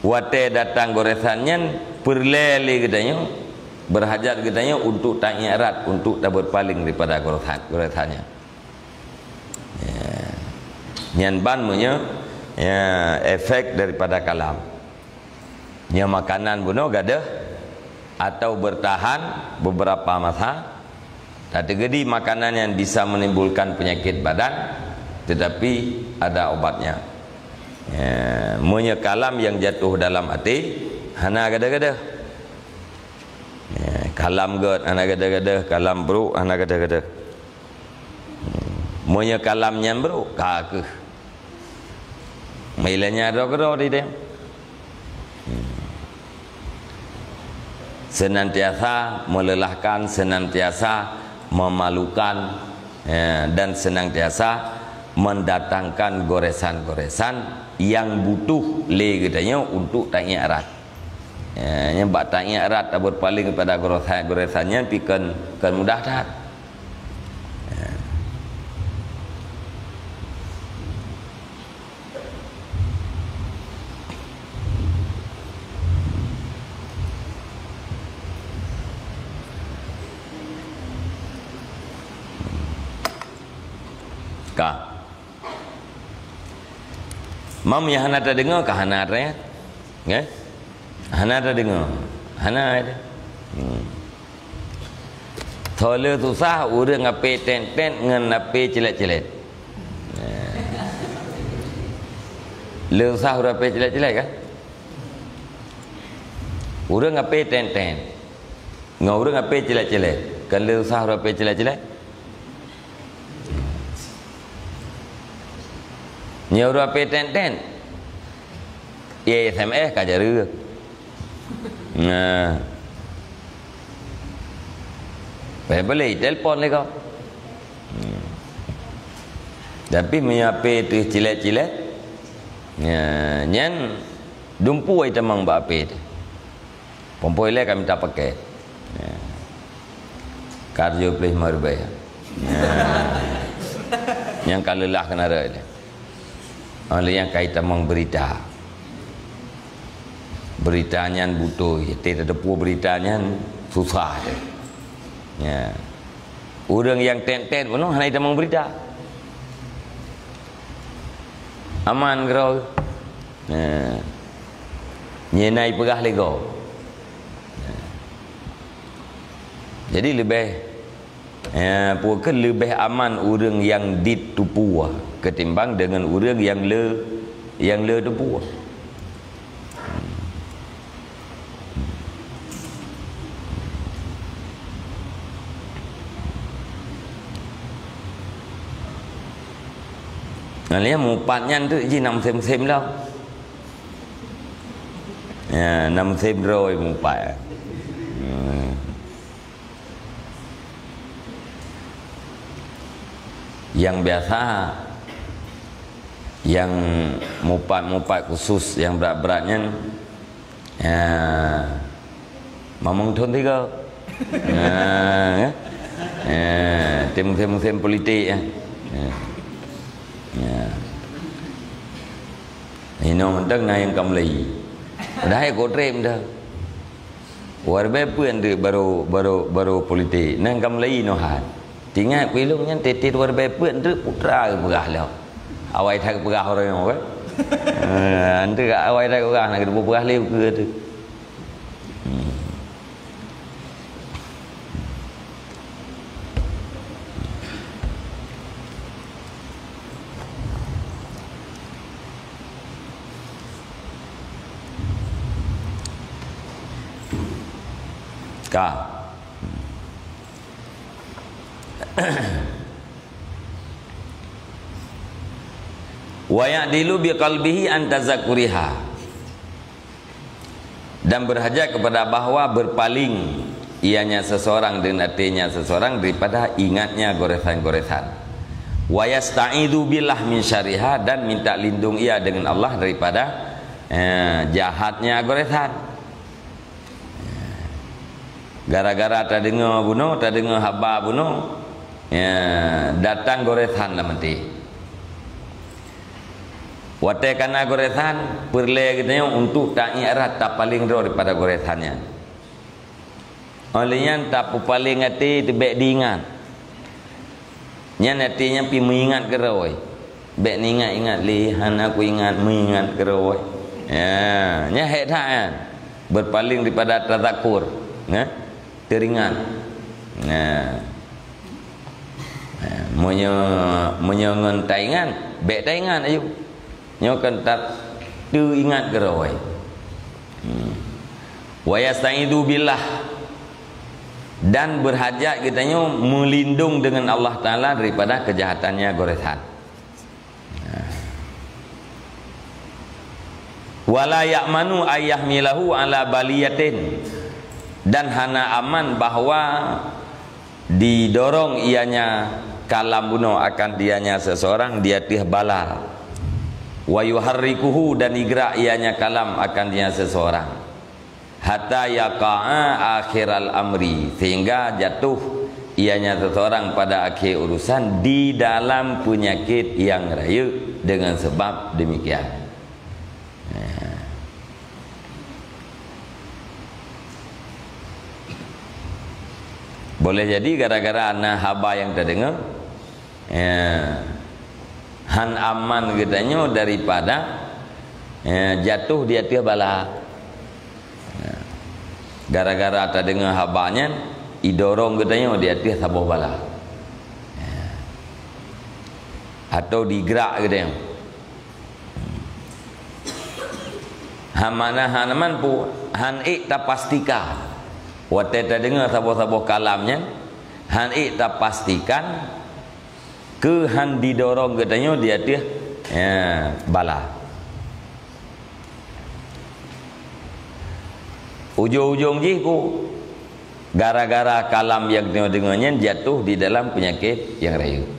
Watée datang goresan nyan, peureulée lé geutanyoe, berhajat geutanyoe untuk taingat, untuk taberpaling daripada goresan, goresan nyan. Ya. Nyan ban meunyoe, ya, efek daripada kalam. Nyoe makanan bunoe gadôh atau bertahan beberapa masa, tateugedi makanan yang bisa menimbulkan penyakit badan, tetapi ada obatnya. Ya, meunyoe kalam yang jatuh dalam até, hana gadôh-gadôh. Ya, kalam gét hana gadôh-gadôh, kalam brôk hana gadôh-gadôh. Meunyoe kalam nyan brôk, ka kheueh. Meulanya droe keudroe di dem. Senantiasa melelahkan, senantiasa memalukan, ya, dan senantiasa mendatangkan goresan-goresan yang butuh lé geutanyoe untuk taingat erat. Ya, nyan bak taingat erat, taberpaling pada goresan-goresan nyan pi kon, kon mudah that. Ya. Ka. Mam nyang hana tadeungoe ka hana rhot. Nggih? Hana tadeungoe. Hana ada. Hmm. Tho le susah ureuëng ape tet-tet ngon ape cilet-cilet. Nah. Le susah ureuëng ape cilet-cilet kan? Ureuëng ape tet-tet ngon ureuëng ape cilet-cilet. Kan le susah ureuëng ape cilet-cilet? Nyoe ureuëng ape tet-tet. Ye S M S ka jari. Nah. Boleh beli telepon lé kau. Hmm. Tapi meunyoe ape teuh cilet-cilet, ya, nyan dumpeue tamong bak ape teuh. Pompoi lé ka mita paket. Ya. Karjo plih marbai. Ya. Nyang ka leulah keunarai lé. Oleh nyang ka itamong berita. Berita nyan beutôi. Teuh tateupeue berita nyan susah teuh. Ya. Ureuëng nyang tet-tet bunoe hana itamong berita. Aman keudroe. Nah. Nyan na ipeugah lé gob. Nah. Jadi leubeh, eh, peue keuh leubeh aman ureuëng nyang ditupeue ketimbang deungon ureuëng nyang le, nyang le tupeue. Nah, lé mupat nyan tu ji na musém-musém dah. Ya, na musém droe mupat. Hmm. Nyang biasa, nyang mupat-mupat khusus, nyang brat-brat nyan, ya, mamang thon tiga. Ya, ya. Ya, tim musim-musim politik, ya. Ya. Ya. Inoe mantong na nyang ka mulai. Padahai kotrek dah. Warbe peuet teuk baru, baru, baru politik. Nang ka mulai nohat. Tingat ku ilong nyan tiep-tiep warbe peuet teuk putra geupeugah lom. Awai that geupeugah orang nyoe, kan? Eh, anteuk awai that geupeugah, nak geupeugah lé buku tu. Hmm. Ka. Wa ya'dilu biqalbihi an tazakkuriha. Dan berhajat kepada bahwa berpaling ianya seseorang dan hatinya seseorang daripada ingatnya goresan-goresan. Wa yasta'idzu billah min syarriha, dan minta lindung ia dengan Allah daripada, eh, jahatnya goresan. Gara-gara tadeungoe bunoe, tadeungoe haba bunoe, ya, datang goresan lam até. Watée kana goresan, peureulée geutanyoe untuk taikrat, tapaleng droe daripada goresan nyan. Óh lheueh nyan tapeupaleng até, teubek diingat. Nyan até nyan pih meuingat keudroe. Bék niingat-ingat lé, hana kuingat, meuingat keudroe. Ya, nyan hék that nyan. Beupaleng daripada tazakur, ya. Teuringat. Nah. Nah, meunyoe, meunyoe ngon taingat, bék taingat aju. Nyoe kan ta-, teuingat keudroe. Hmm. Wa yasta'idzu billah, dan berhajat geutanyoe meulindong dengan Allah Taala daripada keujahatannya goresan. Wala ya'manu ayyahmilahu ala baliyatin, dan hana aman bahwa didorong ianya kalam bunoe akan dianya seseorang di ateueh bala. Wa yuharrikuhu, dan igrak ianya kalam akan dianya seseorang. Hatta yaqa'a akhiral amri, sehingga jatuh ianya seseorang pada akhir urusan di dalam penyakit yang rayeuk dengan sebab demikian. Ya. Boleh jadi gara-gara na haba nyang tadeungoe, ya, han aman geutanyoe daripada, ya, jatuh di ateueh bala. Ya. Gara-gara tadeungoe haba nyan, idorong geutanyoe di ateueh saboh bala. Ya. Atau digrak geutanyoe. Hana, hana mampu, han ék tapastikan. Watée tadeungoe saboh-saboh kalam nyan, han ék tapastikan keu han didorong geutanyoe di ateueh, ya, bala. Ujong-ujong jih ku, gara-gara kalam nyang geutanyoe deungoe nyan jatuh di dalam penyakit nyang rayeuk.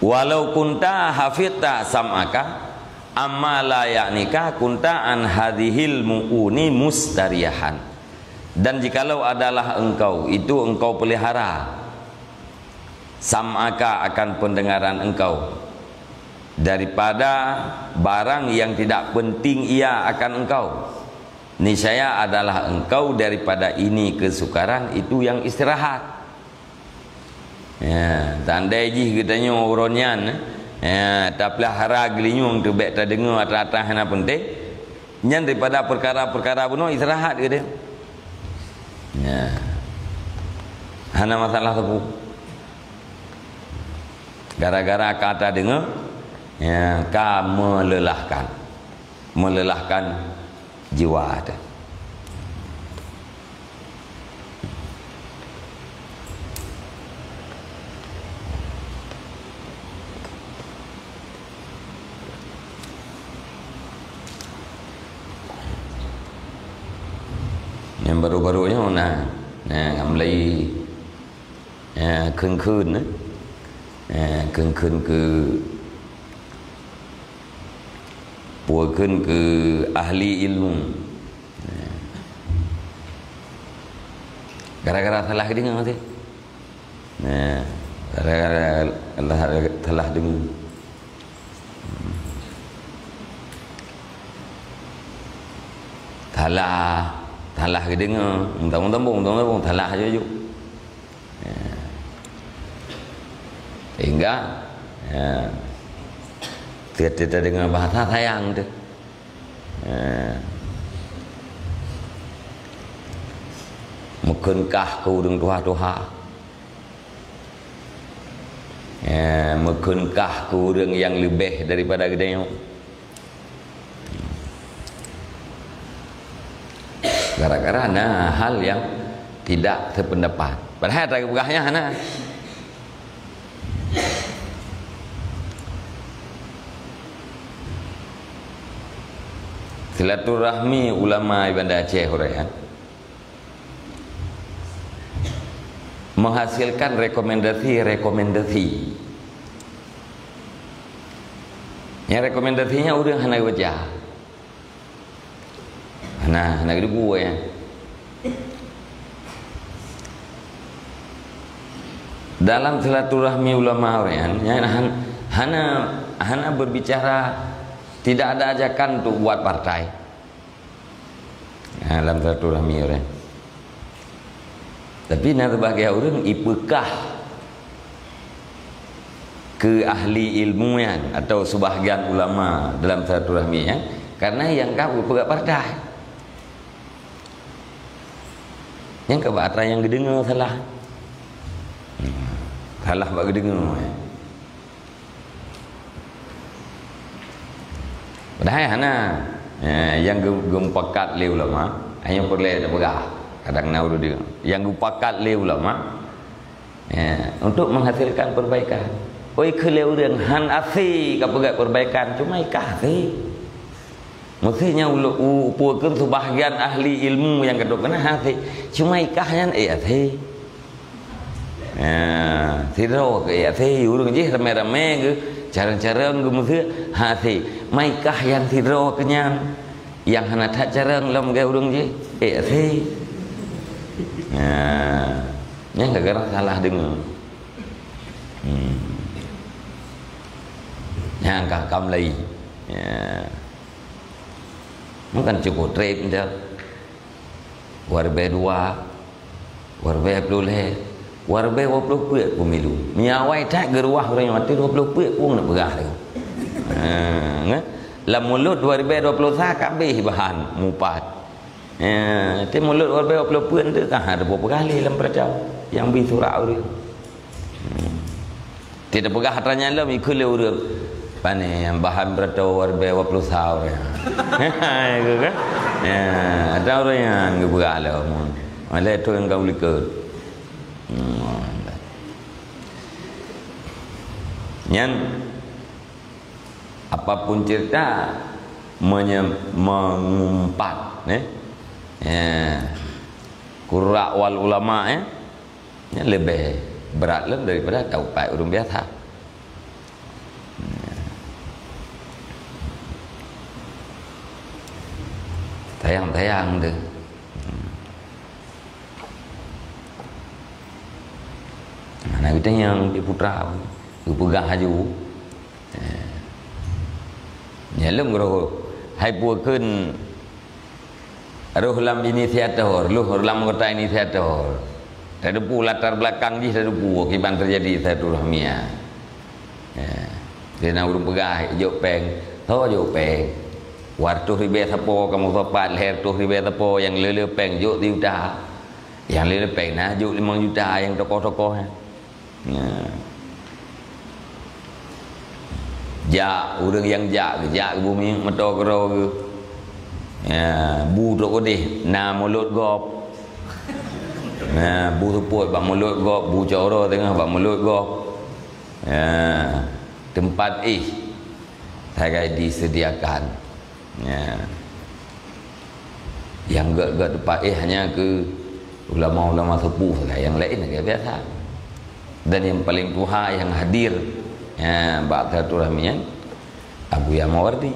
Walau kunta hafidta sam'aka, amma la ya'nika kunta an hadhil mu'uni mustariyahan. Dan jikalau adalah engkau, itu engkau pelihara, sam'aka, akan pendengaran engkau, daripada barang yang tidak penting ia akan engkau, niscaya adalah engkau daripada ini kesukaran itu yang istirahat. Ya, tandai jih geutanyoe uroe nyan, ya, tapeulahara geulinyueng teubek tadeungoe atra-atra hana peunteng, nyan daripada peukara-peukara bunoe istirahat geutanyoe. Ya. Hana masalah teupeu. Gara-gara ka tadeungoe, ya, ka meulelahkan. Meulelahkan jiwa teuh. Nyang barô-barô nyoe na, na ngon mulai, eh, kheun-kheun, eh. Eh, kheun-kheun keu Peue kheun keu ahli ilmu. Gara-gara salah geudeungoe maté. Nah, gara-gara salah, salah deungoe. Salah, salah geudeungoe. Muntang-muntang, muntang-muntang, salah aju-aju. Ya. Sehingga, ya, tiep-tiep tadeungoe bahasa sayang teuh. Ya. Meukheunkah keu ureuëng tuha-tuha. Ya, meukheunkah keu ureuëng nyang leubeh daripada geutanyoe. Gara-gara na hal nyang tidak sependapat. Padahai tapeugah nyan hana. Silaturahmi ulama di Banda Aceh, ureueng, menghasilkan rekomendasi-rekomendasi. Nyang rekomendasinya ureueng hana baca. Hana, hana geudeungoe, ya. Dalam silaturahmi ulama, ureueng, ya, han-, hana, hana berbicara, tidak ada ajakan untuk buat partai. Ha, lam silaturahmi, ureueng. Tapi na sebagian ureueng ipeugah keu ahli ilmu nyan atau sebahagian ulama dalam silaturahmi nyan, karena nyang ka peugah partai. Nyang ka bak atra nyang geudeungoe salah. Hmm. Salah bak geudeungoe, ya. Padahai hana. Ya, nyang geu-, geupakat lé ulama, hanya peureulée tapeugah. Kadang na ureueng deungoe. Nyang geupakat lé ulama, ya, untuk menghasilkan perbaikan. Oi, keu lé ureueng han asé ka peugah perbaikan, cuma ikah asé. Meusti nyan u-, u-, upeue keu sebahagian ahli ilmu nyang ka trok keunan asé. Cuma ikah nyan, eh, asé. Ha, sidroe keu, eh, asé, ureueng jih ramé-ramé geu, carông-carông geu, meusti asé. Mai kah nyang sidroe keu nyan, nyang hana that carông lom geu ureueng jih, eh, asé. Ha, nyan gara-gara salah deungoe. Hmm. Nyan ka kam laén. Ya. Bukan cukup treb dah. Dua ribèe dua, dua ribèe dua ploh lhèe, dua ribèe dua ploh peuet pemilu. Meunyo awai that geuruwah ureueng nyoe, watèe dua ploh peuet pun neuk peugah lé. Ha, nyan. Lam mulod dua ribèe dua ploh sa ka abéh bahan mupat. Ha, di mulod dua ribèe dua ploh peuet tu ka hana peugah lé lam peurata nyang bi surat ureueng. Hmm. Ti teupeugah atra nyan lom ikheun lé ureueng. Pane nyang bahan beurata dua ribèe dua ploh sa ureueng. Ikheun kan? Ya, atra ureueng nyan geupeugah lom. Malah tu nyang gaul ikot. Hmm. Nyan, apapun cerita, menye-, mengumpat, eh. Ya. Qurra wal ulama, eh. Nyan leubeh brat lom daripada taupat ureueng biasa. Tayang-tayang tu. Mana kita yang di putra, geupeugah laju. Eh. Nyan lom geuroh hai peue kheun roh lam inisiator, roh lam anggota inisiator. Tateupeue latar belakang jih, tateupeue kiban teujadi silaturahmi nyan. Eh. Di na ureueng peugah jok péng, tho jok péng. Dua reutôh ribèe sapo kamoe sapat, lhèe reutôh ribèe sapo, nyang le-le péng jok sijuta. Nyang le-le péng na jok limong juta nyang tokoh-tokoh nyan. Ya. Jak, ureueng nyang jak, jak keu bumi meuto keudroe geuh. Ya, bu trok keudeh na mulod gob. Ya, bu seupôt bak mulod gob, bu cot uroe teungoh bak mulod gob. Ya, teumpat éh sagai disediakan. Ya. Nyang gèt-gèt teumpat éh hanya keu ulama-ulama sepuh sagai, nyang laén lagèe biasa. Dan nyang paleng tuha nyang hadir, ya, bak silaturahmi nyan, Abuya Mawardi.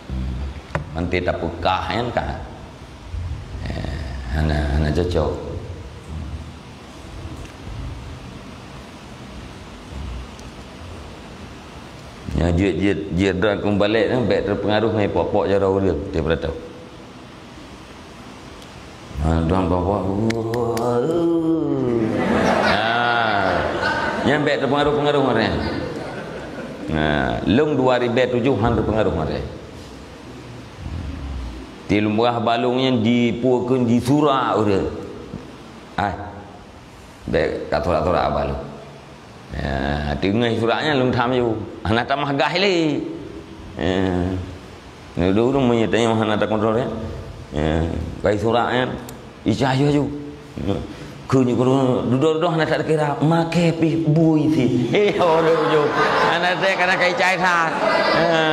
Hmm. Mantong tapeugah nyan ka. Ya, hana, hana cocok. Nyang jeuet, jeuet, jeuet droe keubalek nyan bèk teupeungaruh ngon pok-pok jaroe ureueng, teupeurata. Ha, droe pok-pok. Ha. Nyan bèk teupeungaruh-peungaruh ngon nyan. Ha, lôn dua ribèe tujoh han teupeungaruh ngon nyan. Di lumbah balong nyan jipeue kheun jisurak ureueng. Ai. Bèk ka surak-surak bak lôn. Ya, teungoh surak nyan lôn tham ju. Hana tamah gaih lé. Ya. Nyoe dulu meunyo tanyoe hana takontrol ya. Ya, kai surak nyan. Icah ju aju. Ya. Keu nyoe dudoe-dudoe hana tak kira, makai pih bui si. Eh, orang ju. Hana tak kana kai cai that. Ya.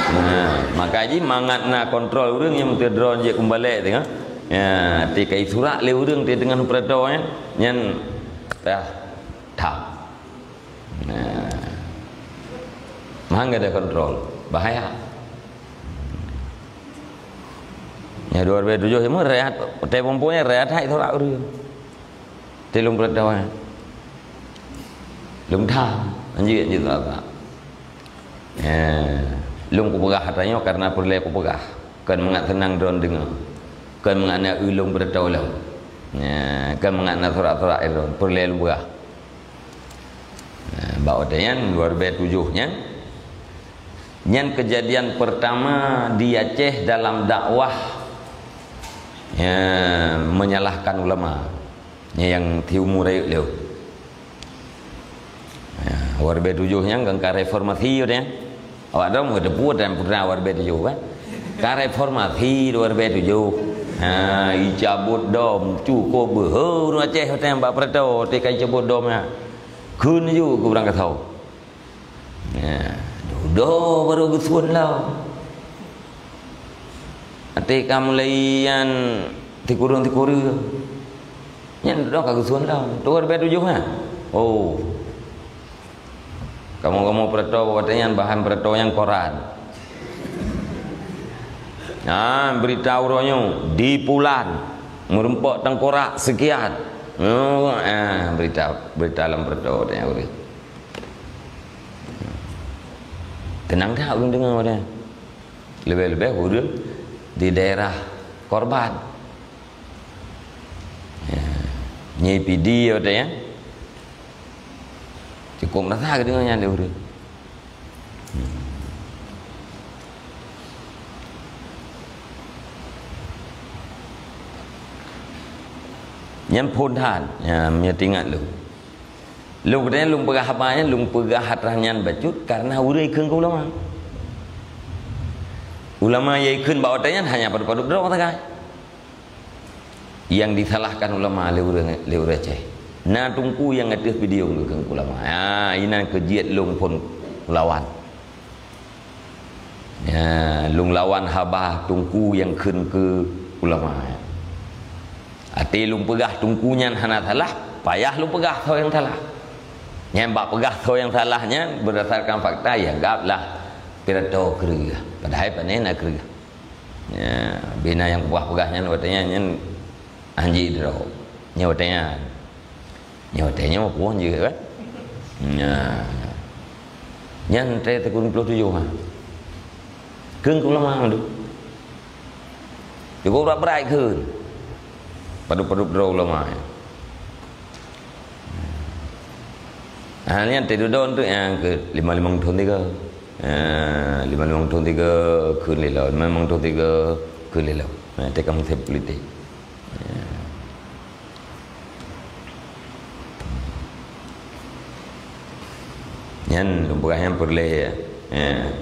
Nah, maka jih mangat na kontrol ureuëng nyang meuteudron jeuet kumbalek tengah. Ya, ti kai surak lé ureuëng ti dengan peuratoe nyan, nyan dah that. Nah. Mangga ada kontrol, bahaya. Ya, dua ribu tujuh cuma rehat, teh pomponya rehat hai surak ureuëng. Ti lôn peuratoe. Lôn that, anjir, anjir, tak, tak. Eh, lôn kupeugah atra nyoe karena peureulée kupeugah. Kon mangat seunang droe deungoe. Kon mangat na ulôn beureutoe lom. Eh, kon mangat na surak-surak droe peureulée lôn peugah. Eh, bak watée nyan dua ribu tujuh nyan, nyan kejadian pertama di Aceh dalam dakwah, eh, menyalahkan ulama. Nyan nyang ti umu rayeuk lé. Ya, dua ribu tujuh nyan kan ka reformasi udah. Awak dah meuteupue dan pernah dua ribu tujuh kan. Ka reformasi dua ribu tujuh. Ha, icabut dom, cukup beuhe ureuëng Aceh watée bak peuratoe, teuka icabut dom nyan. Kheun ju keu ureuëng kasoe. Ya, dudoe baru geusuon lom. Até ka mulai nyan tikureueng-tikureueng. Nyan dudoe ka geusuon lom. Dua ribu tujuh nyan. Oh. Kamoe-kamoe peuratoe watée nyan bahan peuratoe nyan koran. Ah, berita uroe nyoe di Pulan meureumpok tengkorak sekian. Oh, ah, berita, berita lam peuratoe watée nyan ureuëng. Teunang that ureuëng deungoe watée nyan. Leubeh-leubeh ureuëng di daerah korban. Ya. Nyi P D watée nyan. Cukup meurasa geudeungoe nyan lé ureuëng. Nyan phon that, ya, meunyo teuingat lôn. Lôn geutanyoe lôn peugah haba nyan, lôn peugah atra nyan bacut karena ureuëng ikheun keu ulama. Ulama nyang ikheun bak watée nyan hanya padub-padub droe sagai. Nyang disalahkan ulama lé ureuëng, lé ureuëng Aceh. Na teungku nyang ateueh video geukheun keu ulama. Ha, inan keuh jeuet lôn phon lawan. Ya, lôn lawan haba teungku nyang kheun keu ulama. Até lôn peugah teungku nyan hana salah, payah lôn peugah soe nyang salah. Nyan bak peugah soe nyang salah nyan berdasarkan fakta, ya, gab lah pidato kreueh. Padahai pane na kreueh. Ya, bina nyang peugah-peugah nyan watée nyan, nyan anjik droe. Nyan watée nyan. Nyoe watée nyoe puon jeuet kan? Nah. Nyan teuh teukun ploh tujoh ha. Kheun keu ulama tu. Cukup brat-brat kheun. Padub-padub droe ulama. Ah, nyan teuh dudoe tu nyang keu lima limong thon tiga. Ah, lima limong thon tiga kheun lé lom, lima limong thon tiga kheun lé lom. Nah, teuka musém politik. Nyan lôn peugah nyan peureulée, ya. Ya.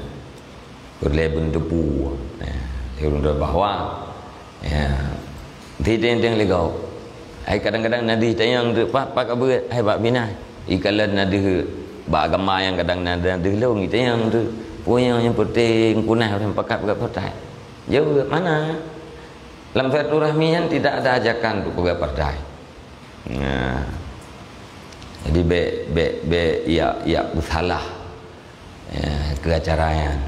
Peureulée beuneuteupue. Ya. Lôn peugah bahwa, ya, di deng-deng lé gob. Hai kadang-kadang na deuh tanyong teuk, "Pak, pak ka beuet, hai bak bina." Ikalon na deuh bak agama nyang kadang na deuh lôn, itanyong teuk, "Peue nyang, nyang penting kunah ureuëng pakat beuet partai?" Jaweueb, "Mana?" Lam silaturahmi nyan tidak ada ajakan untuk peugah partai. Nah. Jadi bék, bék, bék ya, ya bersalah. Ya, keu acara nyan.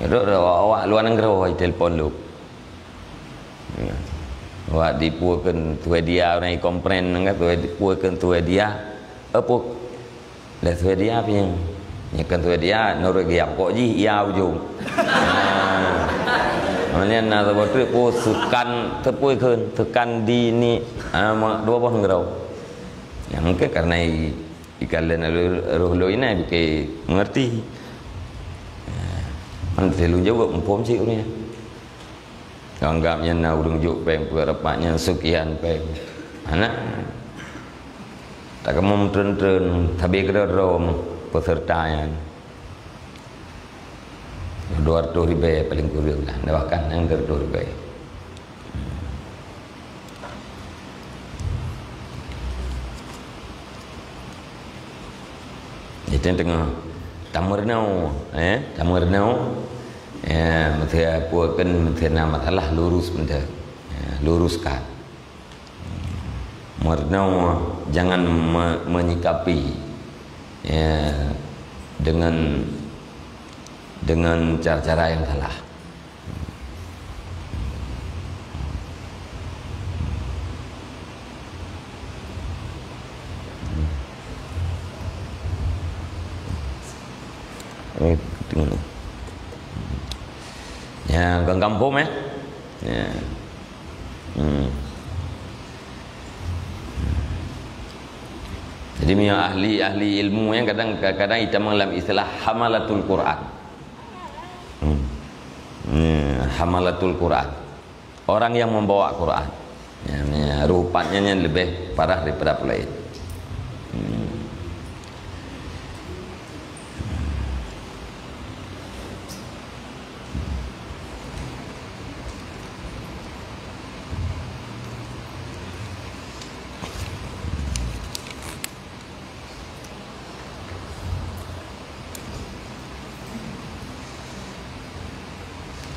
Rot, rot, awak, awak luar nanggroe telepon lôn. Ya. Awak dipukeun Swedia, ureuëng kompren nanggroe, dipukeun Swedia. Apa? Dah Swedia pih nyan. Nyan kan Swedia, nurut dia. Pokok jih, ia ujong. Ha. Maknanya na saboh treuk pun sukan teupeue kheun, sukan di ni, ha, ma-, dua boh nanggroe. Ya, mungkin karena i, ikalon roh lôn inan bukon mengerti. Ha. Man teuh lôn jaweueb muphom cit ureuëng nyan. Anggab nyan na ureuëng jok péng, peugah rapat nyan sekian péng. Hana. Takamoe meutreun-treun, sabe keudroe-droe peserta nyan. Dua ratus ribèe paling kureueng lah, bahkan nyang dua ratus ribèe. Nyang teungoh tameurunoe, eh, tameurunoe, eh, meusé peue kheun, meusé na masalah, lurus benda. Eh, luruskan. Meurunoe, jangan me-, menyikapi, eh, dengan, dengan cara-cara yang salah. Eh, tengok ni. Ya, orang kampung, eh. Ya. Hmm. Jadi, meunyoe ahli-ahli ilmu, eh, kadang, kadang itamong lam istilah hamalatul Quran. Hmm. Ni, hamalatul Quran. Orang yang membawa Quran. Ya, ni, rupa nyan, nyan leubeh parah daripada peulaén. Hmm.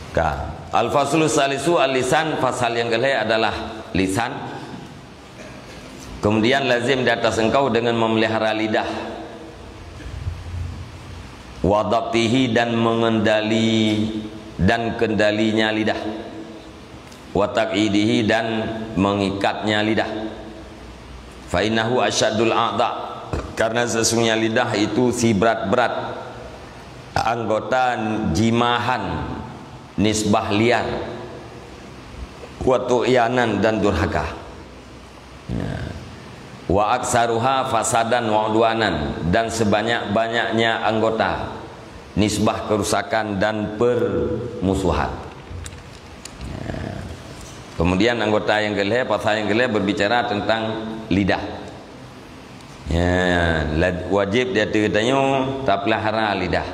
Ka. Al-faslu salisu al-lisan, pasal nyang keulhèe adalah lisan. Kemudian lazim di atas engkau dengan memelihara lidah. Wa dhabtihi, dan mengendali, dan kendalinya lidah. Wa taqyidihi, dan mengikatnya lidah. Fa innahu asyaddul a'dha, karena sesungguhnya lidah itu si berat-berat anggota, jimahan, nisbah liar, wa tughyanan, dan durhaka. Ya. Wa aktsaruha fasadan wa udwanan, dan sebanyak-banyaknya anggota nisbah kerusakan dan permusuhan. Ya. Kemudian anggota nyang keulhèe, pasal nyang keulhèe berbicara tentang lidah. Ya, la-, wajib di ateueh geutanyoe tapeulihara lidah,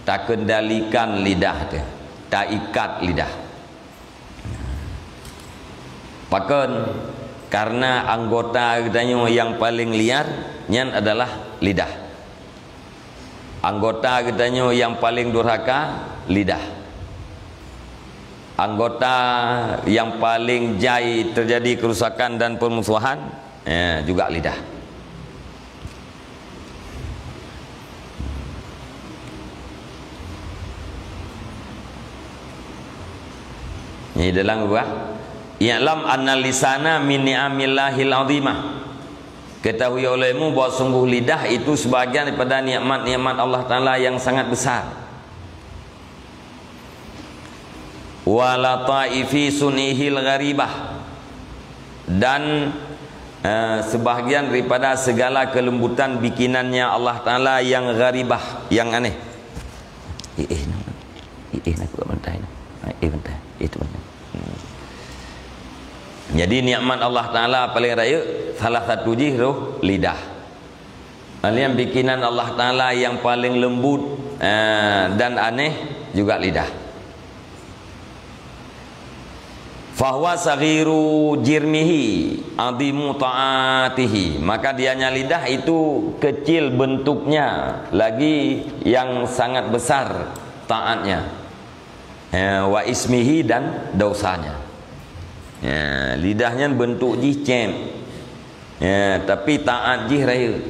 takendalikan lidah teuh, taikat lidah. Pakon? Karena anggota geutanyoe nyang paleng liar nyan adalah lidah. Anggota geutanyoe nyang paleng durhaka, lidah. Anggota nyang paleng jai teujadi keurusakan dan peurmusohan, eh, juga lidah. Nyan dalam geuba, "I'lam anna lisana min ni'amillahil azimah." Ketahui olehmu bahwa sungguh lidah itu sebahagian daripada nikmat-nikmat Allah Taala yang sangat besar. "Wa lataifi sun'ihil gharibah." Dan, eh, sebahagian daripada segala kelembutan bikinannya Allah Taala yang gharibah, yang aneh. Eh, eh, nah. Eh, eh, nah, aku tak mentah ni. Eh, mentah. Eh, tu mentah. Hmm. Jadi, nikmat Allah Taala paling rayeuk, salah satu jih roh lidah. Laén bikinan Allah Taala yang paling lembut, eh, dan aneh juga lidah. "Fahuwa saghiru jirmihi, azimu ta'atihi." Maka dianya lidah itu kecil bentuknya, lagi yang sangat besar taatnya. Eh, wa ismihi, dan dosanya. Ya, lidah nyan bentuk jih cem. Ya, tapi taat jih rayeuk.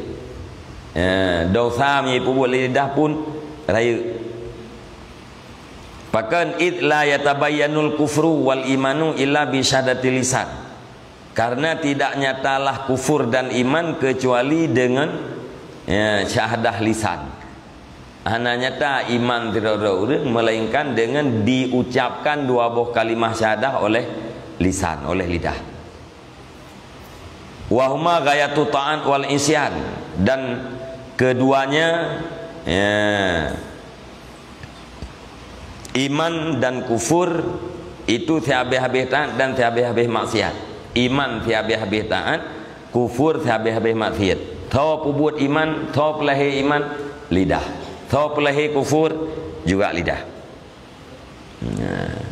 Ya, dosa meunyoe peubuet lé lidah pun rayeuk. Pakon? "Id la yatabayyanul kufru wal imanu illa bi syahadatil lisan." Karena tidak nyatalah kufur dan iman kecuali dengan, ya, syahadah lisan. Hana nyata iman sidroe-droe ureuëng melainkan dengan diucapkan dua boh kalimah syahadah oleh lisan, oleh lidah. "Wa huma ghayatu ta'at wal isyan," dan keduanya, ya, iman dan kufur itu sihabéh-habéh taat dan sihabéh-habéh maksiat. Iman sihabéh-habéh taat, kufur sihabéh-habéh maksiat. Soe peubuet iman, soe peulahé iman, lidah. Soe peulahé kufur, juga lidah. Nah.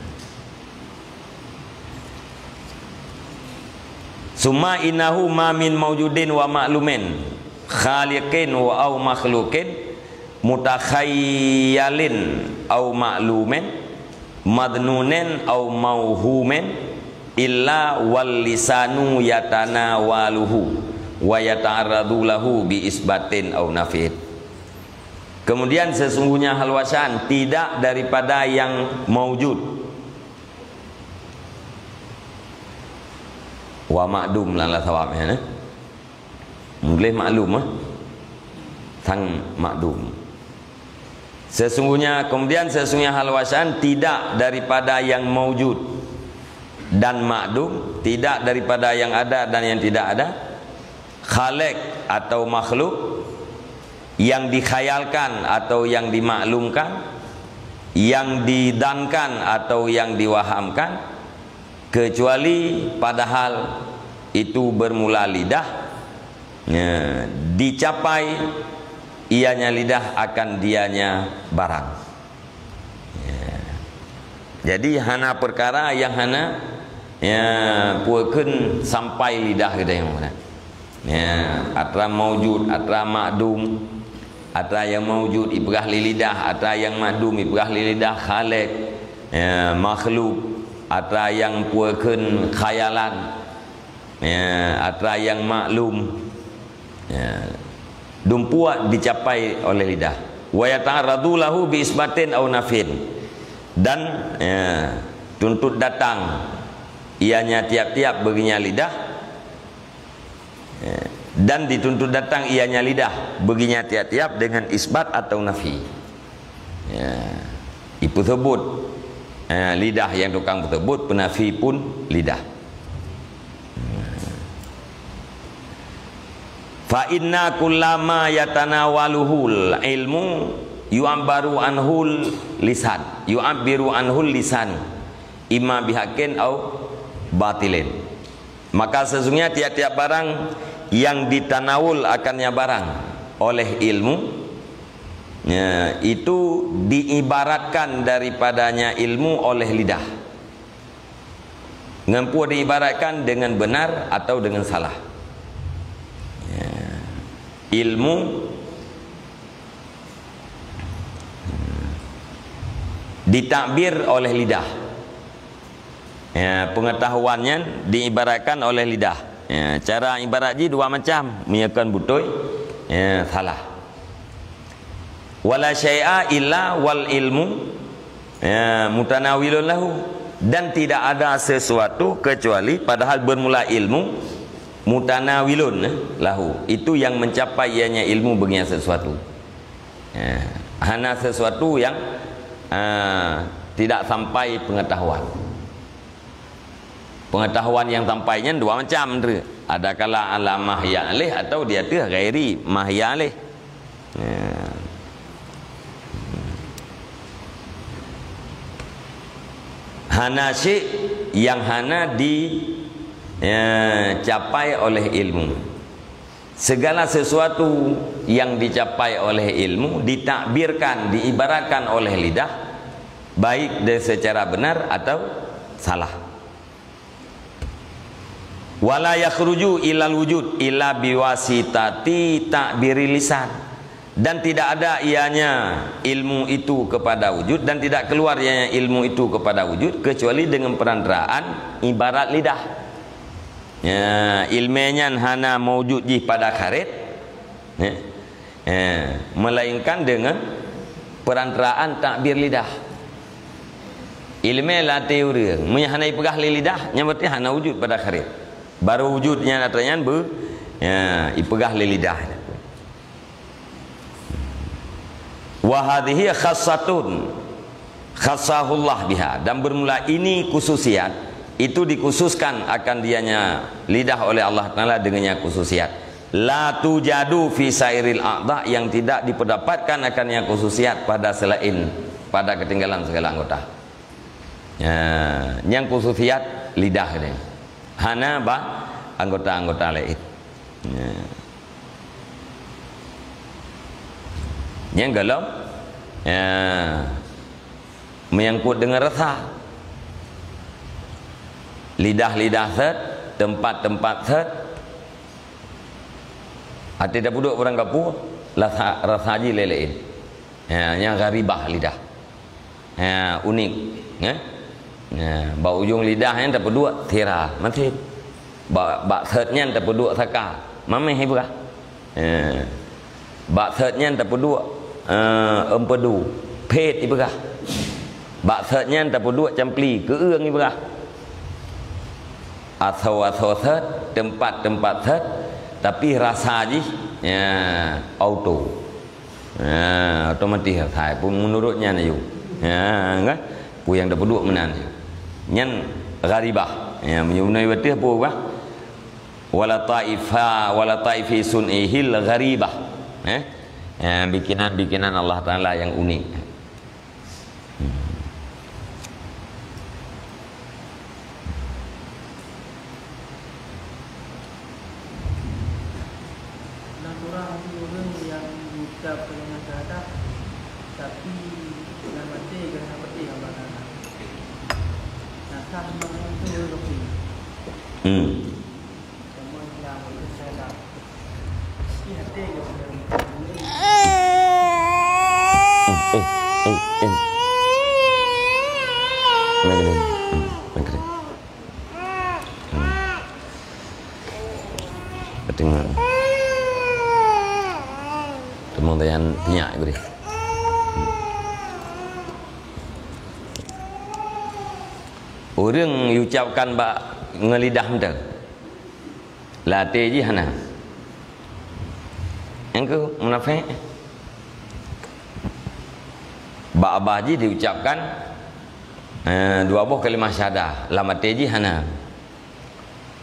"Summa innahu ma min maujudin wa ma'lumin." khaliqin wa au makhluqin, mutakhayyalin au ma'lumin, madnunin au mauhumin, illa wal lisanu yatanawaluhu wa yata'arradu lahu bi isbatin au nafin. Kemudian sesungguhnya hal wasyan tidak daripada yang maujud wa ma'dum, lam la sawab, ya, eh? Meugleh maklum, eh? Sang maklum. Sesungguhnya, kemudian sesungguhnya hal wasyan tidak daripada yang maujud dan makdum, tidak daripada yang ada dan yang tidak ada, khalik atau makhluk, yang dikhayalkan atau yang dimaklumkan, yang didankan atau yang diwahamkan, kecuali padahal itu bermula lidah, ya, dicapai ianya lidah akan dianya barang. Ya. Jadi, hana perkara yang hana, ya, pue kheun sampai lidah geutanyoe. Ya, atra maujud, atra makdum, atra nyang maujud ipeugah lé lidah, atra nyang makdum ipeugah lé lidah, khalik, ya, makhluk, atra nyang pue kheun khayalan, ya, atra nyang maklum, ya, dumpuak dicapai oleh lidah. Wa yata'arradu lahu bi isbatin au nafin. Dan, ya, tuntut datang ianya tiap-tiap beuginya lidah, ya, dan dituntut datang ianya lidah beuginya tiap-tiap dengan isbat atau nafi. Ya. Ipeuseubut, eh, lidah nyang tukang peuseubut, peunafi pun lidah. Fa inna kullama yatanawaluhul ilmu yu'abbaru anhul lisan, yu'abbiru anhul lisan, imma bihaqqin au batilin. Maka sesungguhnya tiap-tiap barang yang ditanawul akannya barang oleh ilmu, ya, itu diibaratkan daripadanya ilmu oleh lidah. Ngon peue diibaratkan? Dengan benar atau dengan salah. Ya. Ilmu ditakbir oleh lidah. Ya, pengetahuan nyan diibaratkan oleh lidah. Ya, cara ibarat jih dua macam, meunyoe kon beutôi, ya, salah. Wala syai'a illa wal ilmu, ya, mutanawilun lahu. Dan tidak ada sesuatu kecuali padahal bermula ilmu mutanawilun, eh, lahu. Itu yang mencapai ianya ilmu beugian sesuatu. Ya, hana sesuatu yang, ah, tidak sampai pengetahuan. Pengetahuan nyang sampai nyan dua macam, Teungku. Adakala ala ma hiya alaih atau di ateueh ghairi ma hiya alaih. Ya. Hana syik yang hana di, ya, capai oleh ilmu. Segala sesuatu yang dicapai oleh ilmu ditakbirkan, diibaratkan oleh lidah, baik de-, secara benar atau salah. Wala yakhruju ilal wujud illa biwasitati takbiri lisan. Dan tidak ada ianya ilmu itu kepada wujud, dan tidak keluar ianya ilmu itu kepada wujud kecuali dengan perantaraan ibarat lidah. Ya, ilmé nyan hana maujud jih pada kharét, ya, ya, melainkan dengan perantaraan takbir lidah. Ilmé lam até ureuëng, meunyo hana ipeugah lé lidah, nyan berarti hana wujud pada kharét. Baru wujud nyan atra nyan beu, ya, ipeugah lé lidah. Wa hadhihi khassatun khassahullah biha, dan bermula ini khususiat, itu dikhususkan akan dianya lidah oleh Allah Taala dengannya khususiat. La tujadu fi sairil a'dha, yang tidak diperdapatkan akannya khususiat pada selain, pada ketinggalan segala anggota. Ya, nyang khususiat lidah ni. Hana bak anggota-anggota lain. Ya. Nyang golom, ya, menyangkut dengan rasa. Lidah-lidah set, tempat-tempat set, Até tapeuduek barang kapue, rasa, rasa jih laén-laén. Ha, nyan gharibah lidah. Ha, unik, eh? Ha, bak ujong lidah nyan tapeuduek sira, masin. Bak, bak sot nyan tapeuduek saka, mameh ibrah. Ha. Bak sot nyan tapeuduek, eh, empedu, phét ibrah. Bak sot nyan tapeuduek campli, keueung ibrah. Asoe-asoe sot, teumpat-teumpat sot, tapi rasa jih, ya, auto. Ha, otomatis rasa pun meunurot nyan aju. Ha, kan? Peue nyang tapeuduek meunan. Nyan gharibah. Ya, meunyoe beutôi peue bah? Wala taifa, wala taifi sun'ihil gharibah. Eh? Ya, bikinan-bikinan Allah Taala yang unik. Hmm. Nah, kurang hati ureueng nyang ngucap kalimat syahadat, tapi lam até geuh hana peureulée Allah Taala. Nah, sah meunan tu ureueng kafé. Hmm. Kamoe Islam, ureueng syahadat. Tapi até geuh hana peureulée. Eh, eh, eh, eh. Maghrib. Hmm, maghrib. Hmm. Tengok. Teumong tayan tinyak gurih. Ureueng yucapkan bak ngon lidah mantong. Lam até jih hana. Nyang keu munafék. Bak babah jih diucapkan, eh, dua boh kalimah syahadah, lam até jih hana.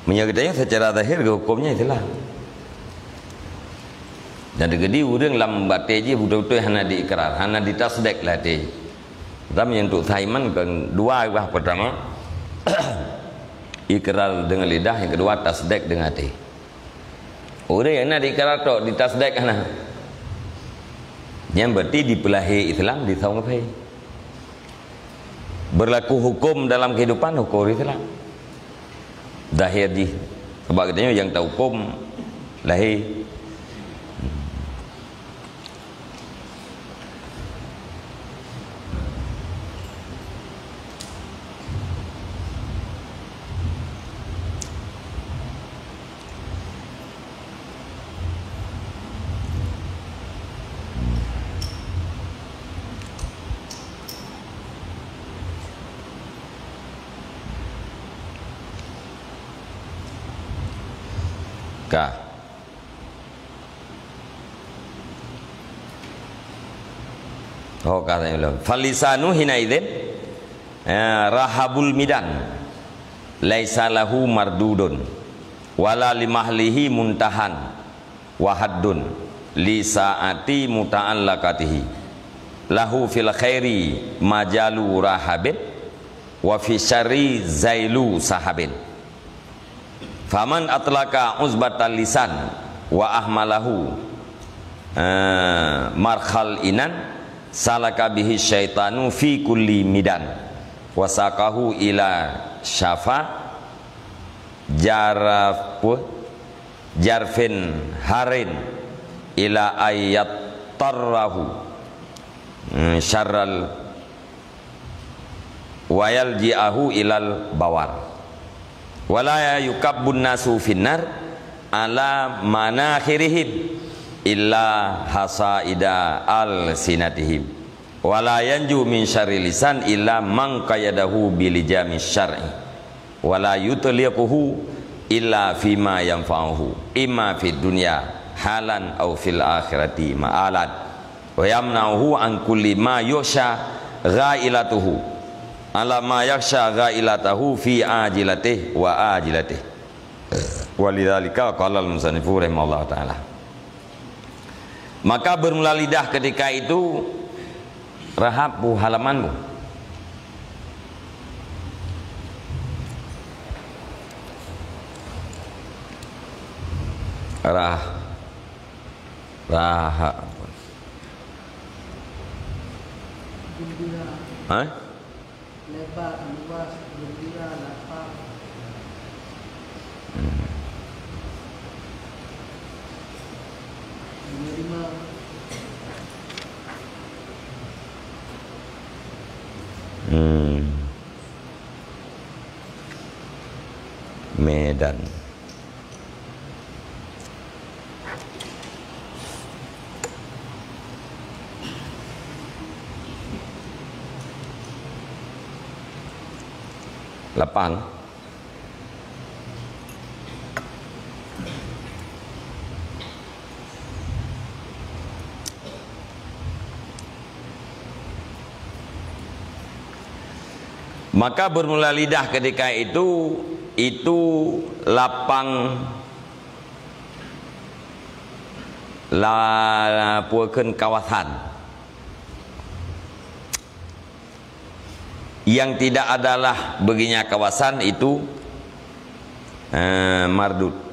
Meunyoe geutanyoe seucara zahir geuhuköm nyan Islam. Dan teukeudi ureueng lam até jih beutôi-beutôi hana diikrar, hana ditasdek lam até jih. Tapi nyang untuk sah iman kon dua bah, pertama, ikrar deungon lidah, nyang keudua tasdek deungon até. Ureueng nyang na diikrar tok, ditasdek hana. Nyan berarti dipeulahé Islam di saung kafé. Berlaku hukum dalam kehidupan, hukum Islam. Zahir jih. Sebab geutanyoe nyang tahuköm lahé. Ka. Oh, ka tanya ulun. Falisanu hina idzin, eh, rahabul midan, laisa lahu mardudun, wala limahlihi muntahan, wa haddun, li sa'ati muta'allaqatihi. Lahu fil khairi majalu rahabin, wa fi syarri zailu sahabin. Faman atlaqa uzbatal lisan wa ahmalahu, eh, marhal inan, salaka bihi syaitanu fi kulli midan, wa saqahu ila syafa jaraf-, jarfin harin ila ayyat tarrahu, eh, syarral wa yalji'ahu ilal bawar. Wala yukabbun nasu finnar ala manakhirihim illa hasaida alsinatihim. Wala yanju min syarri lisan illa man qayadahu bilijami syar'i. Wala yutliquhu illa fima yanfa'uhu, imma fid dunya halan au fil akhirati ma'alan. Wa yamna'uhu an kulli ma yukhsha ghailatuhu, ala ma yakhsha ghailatahu fi ajilatihi wa ajilatihi. Walidzalika qala al-musannifu rahimahullahu ta'ala. Maka bermula lidah ketika itu, rahab bu halaman bu. Rah-, Raha. Gembira. Hah? Lebar, luas, gembira, lapang. Hmm. Medan. Lapang. Maka bermula lidah ketika itu, itu lapang la-, peue kheun kawasan. Yang tidak adalah baginya kawasan itu, eh, mardud.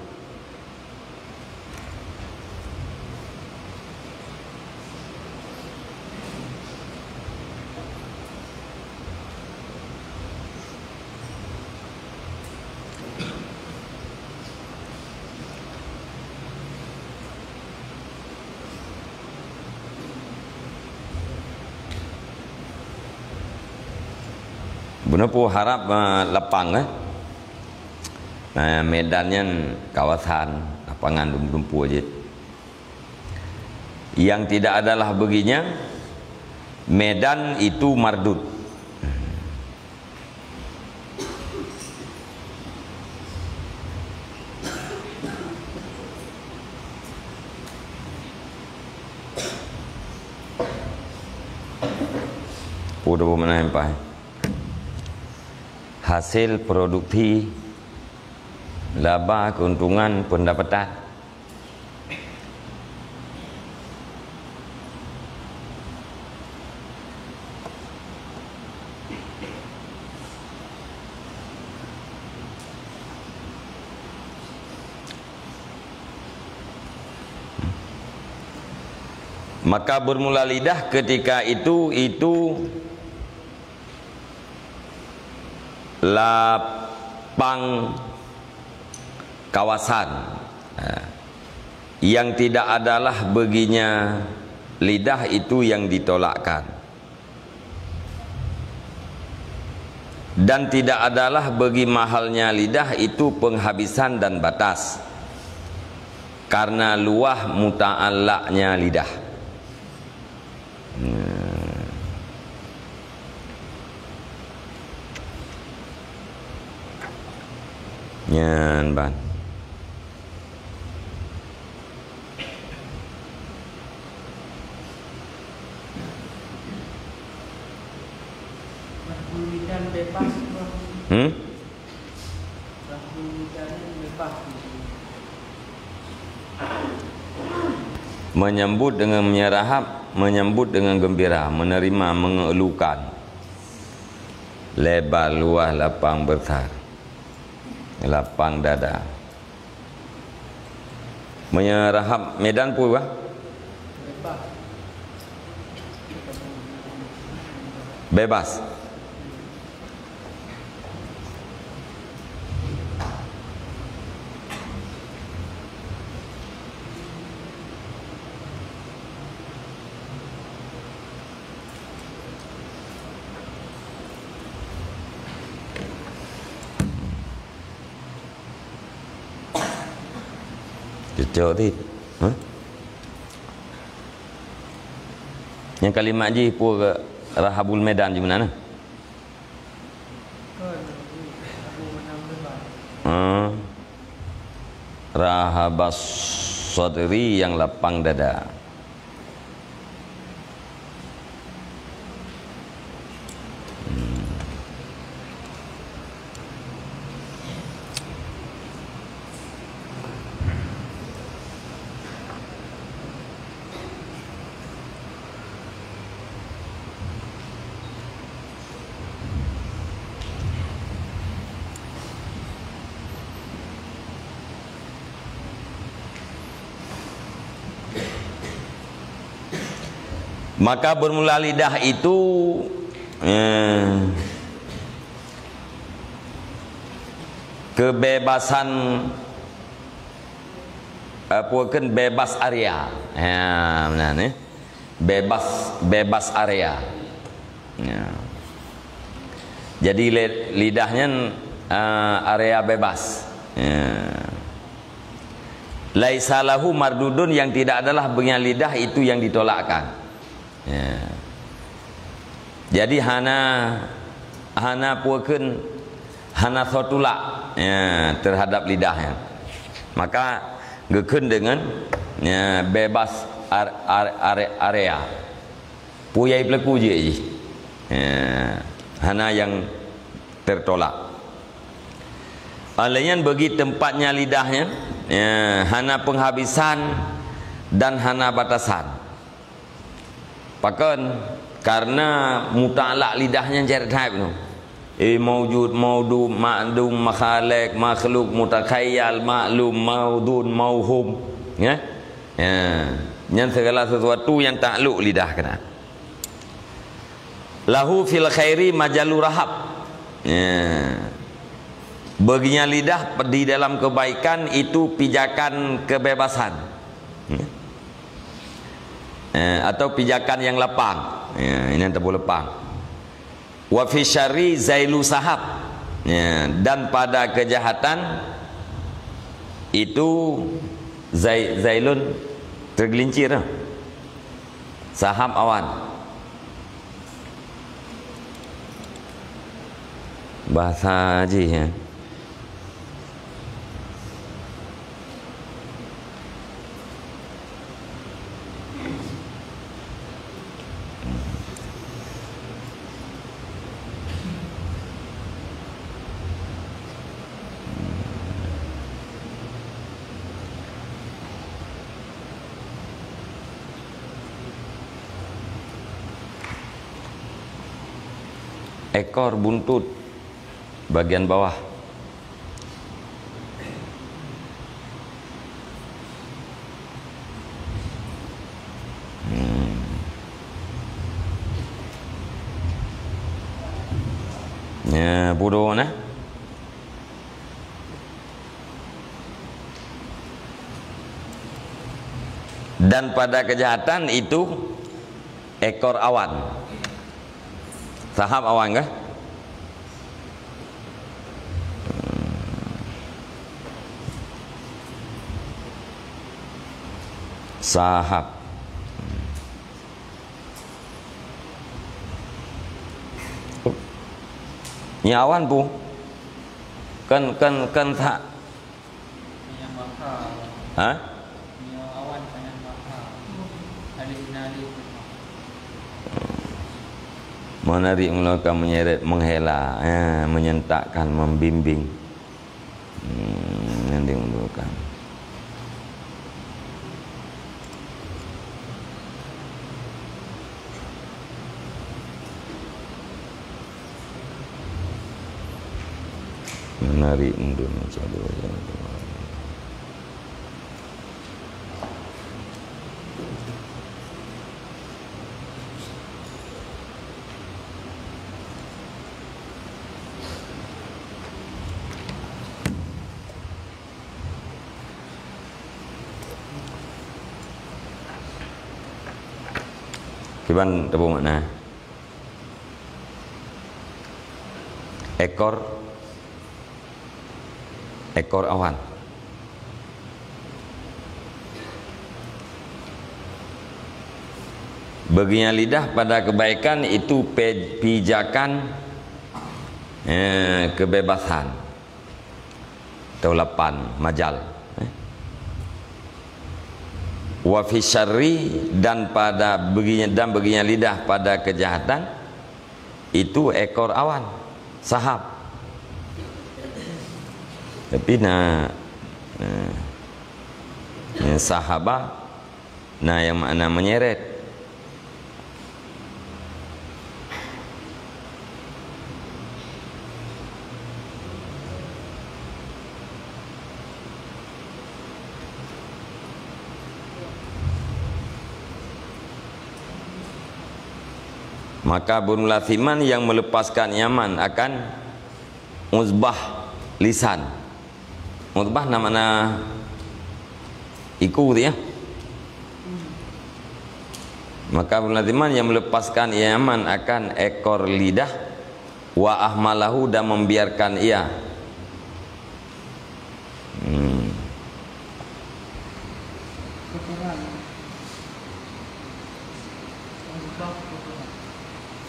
Bunoe peue harab, eh, lapang, eh? Nah, medan nyan kawasan lapangan dumpeue jeuet. Yang tidak adalah baginya, medan itu mardud. Peue meunan pai? Hasil produksi, laba, keuntungan, pendapatan. Maka bermula lidah ketika itu, itu lapang kawasan. Nah, yang tidak adalah baginya lidah itu yang ditolakkan. Dan tidak adalah bagi mahalnya lidah itu penghabisan dan batas, karena luah muta'allaknya lidah. Nah. Nyan ban. Rahmul Mizan bebas, Bang. Hmm? Rahmul Mizan bebas. Menyambut dengan menyerahap, menyambut dengan gembira, menerima, mengelukan. Lebar luah lapang besar. Lapang dada. Meunyoe rahab Medan peue bah? Bebas. Cocok ti. Ha? Nyang kalimat jih peue keu Rahabul Medan jih meunan, nah? Ha. Rahabas sadri, nyang lapang dada. Maka bermula lidah itu, eh, kebebasan, eh, peue kheun bebas area. Ya, meunan, eh. Bebas, bebas area. Ya. Jadi, le-, lidah nyan, eh, area bebas. Ya. Laisa lahu mardudun, yang tidak adalah bagian lidah itu yang ditolakkan. Ya. Jadi hana, hana peue kheun, hana soe tulak, ya, terhadap lidahnya. Maka geukheun deungon, ya, bebas ar-, ar-, are-, area. Peue nyang jipeuleupah jih. Ya, hana nyang tertolak. Alainya bagi tempatnya lidahnya, ya, hana penghabisan dan hana batasan. Pakon? Karena mutalak lidah nyan jeuet that nyoe. Eh, maujud, maudum, ma'dum, makhalek, makhluk, mutakhayal, maklum, maudun, mauhum. Ya? Ya. Nyan segala sesuatu yang takluk lidah kena. Lahu fil khairi majalu rahab. Ya. Baginya lidah di dalam kebaikan itu pijakan kebebasan. Ya. Eh, atau pijakan yang lapang. Ya, ini yang tebu lapang. Wa fi syarri zailu sahab. Ya, dan pada kejahatan itu zai-, zailun tergelincir. Sahab awan. Bahasa jih, ya. Ekor buntut bagian bawah. Hmm. Ya, bodoh nah. Dan pada kejahatan itu ekor awan. Sahab awan kah? Sahab. Nyan awan pu. Kan, kan, kan sa-, ha? Menarik, mengeluarkan, menyeret, menghela, ya, menyentakkan, membimbing. Hmm, yang diundurkan. Menarik mundur macam tu. Kiban teupeu makna? Ekor, ekor awan. Baginya lidah pada kebaikan itu pe-, pijakan, eh, kebebasan. Atau lapan, majal. Eh. Wa fi syarri, dan pada baginya, dan baginya lidah pada kejahatan, itu ekor awan, sahab. Tapi na, na, yang sahaba, na yang makna menyeret. Maka Banu Lathiman yang melepaskan Yaman akan uzbah lisan. Utbah na makna iku tu ya. Maka Banu Lathiman yang melepaskan Yaman akan ekor lidah, wa ahmalahu, dan membiarkan ia. Hmm.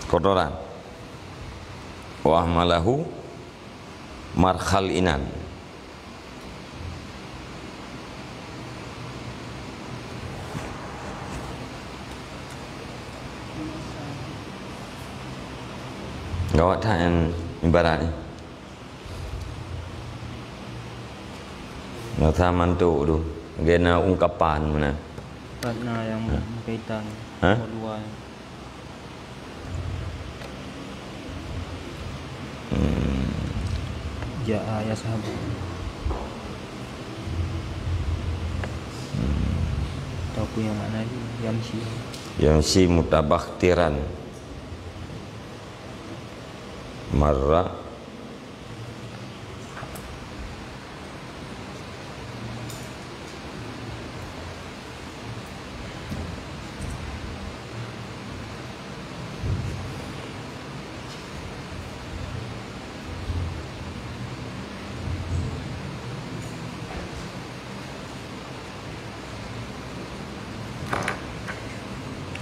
Kotoran. Wa ahmalahu markhal inan. Gawat that nyan ibarat ni. Rasa mantuk tu. Lagèe na ungkapan meunan. Karena yang berkaitan. Ha? Kedua. Hmm. Jaa yashabu. Hmm. Ataupun yang makna dia, yamshi. Yamshi mutabakhtiran. Marra.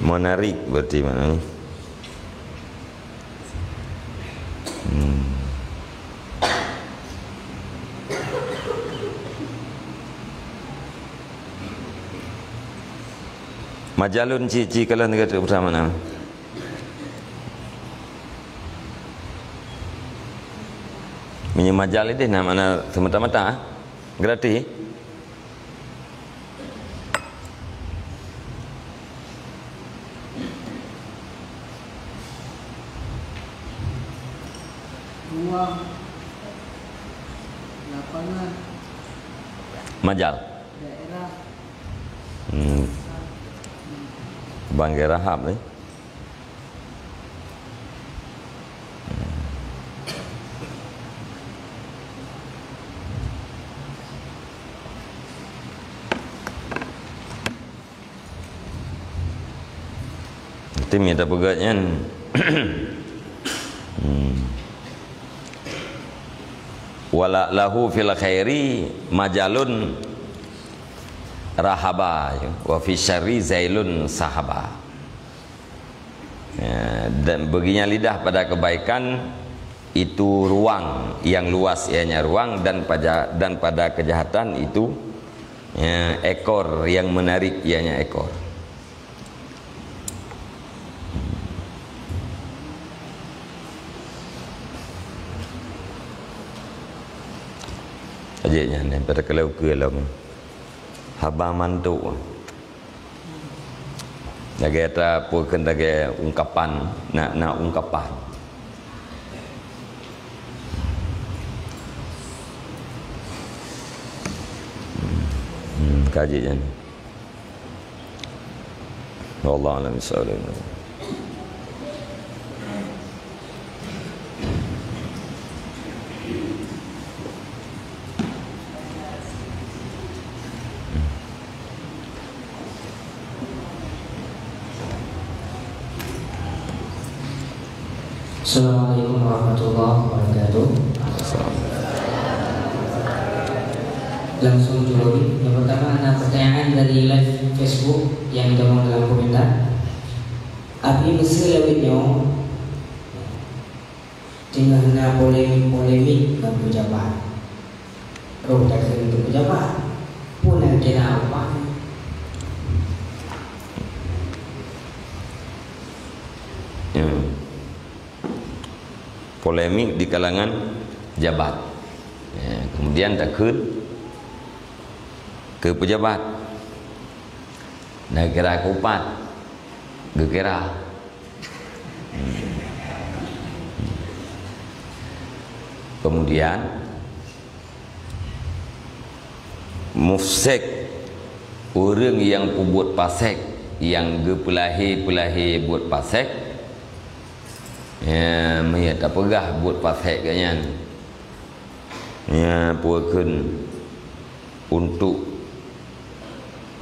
Menarik berarti maknanya. Hmm. Majalun ci, ci kalon ka teuk beutama na. Meunyoe majal ideh na makna semata-mata, gratis. Ruang, lapangan. Majal. Daerah. Hmm. Bang daerah hab ni. Tem ya tapeugah nyan. Hmm. Wala lahu fil khairi majalun rahaba, wa fi syarri zailun sahaba. Ya, dan baginya lidah pada kebaikan itu ruang yang luas, ianya ruang, dan pada, dan pada kejahatan itu, ya, ekor yang menarik, ianya ekor. Aja nyan, daripada kalau ke lama. Haba mantuk. Lagèe ata peue kheun lagèe ungkapan, na, na ungkapan. Hmm, ka jeuet nyan. Wallahu a'lam bishawab. Assalamualaikum warahmatullahi wabarakatuh. Langsung jururi. Yang pertama ada pertanyaan dari live Facebook yang termuat dalam komentar. Abdi Mesir lawét nyoe teungoh na polemik-polemik ngon pejabat. Roh takheun keu pejabat, peue nyang kira upah? Ya. Polemik di kalangan pejabat. Ya, kemudian takheun keu pejabat. Nah, kira kupat, geukira. Kemudian, mufsek, ureuëng nyang peubuet pasek, nyang geupeulahé-peulahé buet pasek, ya, meunyo tapeugah buet pasek geuh nyan, ya, peue kheun, untuk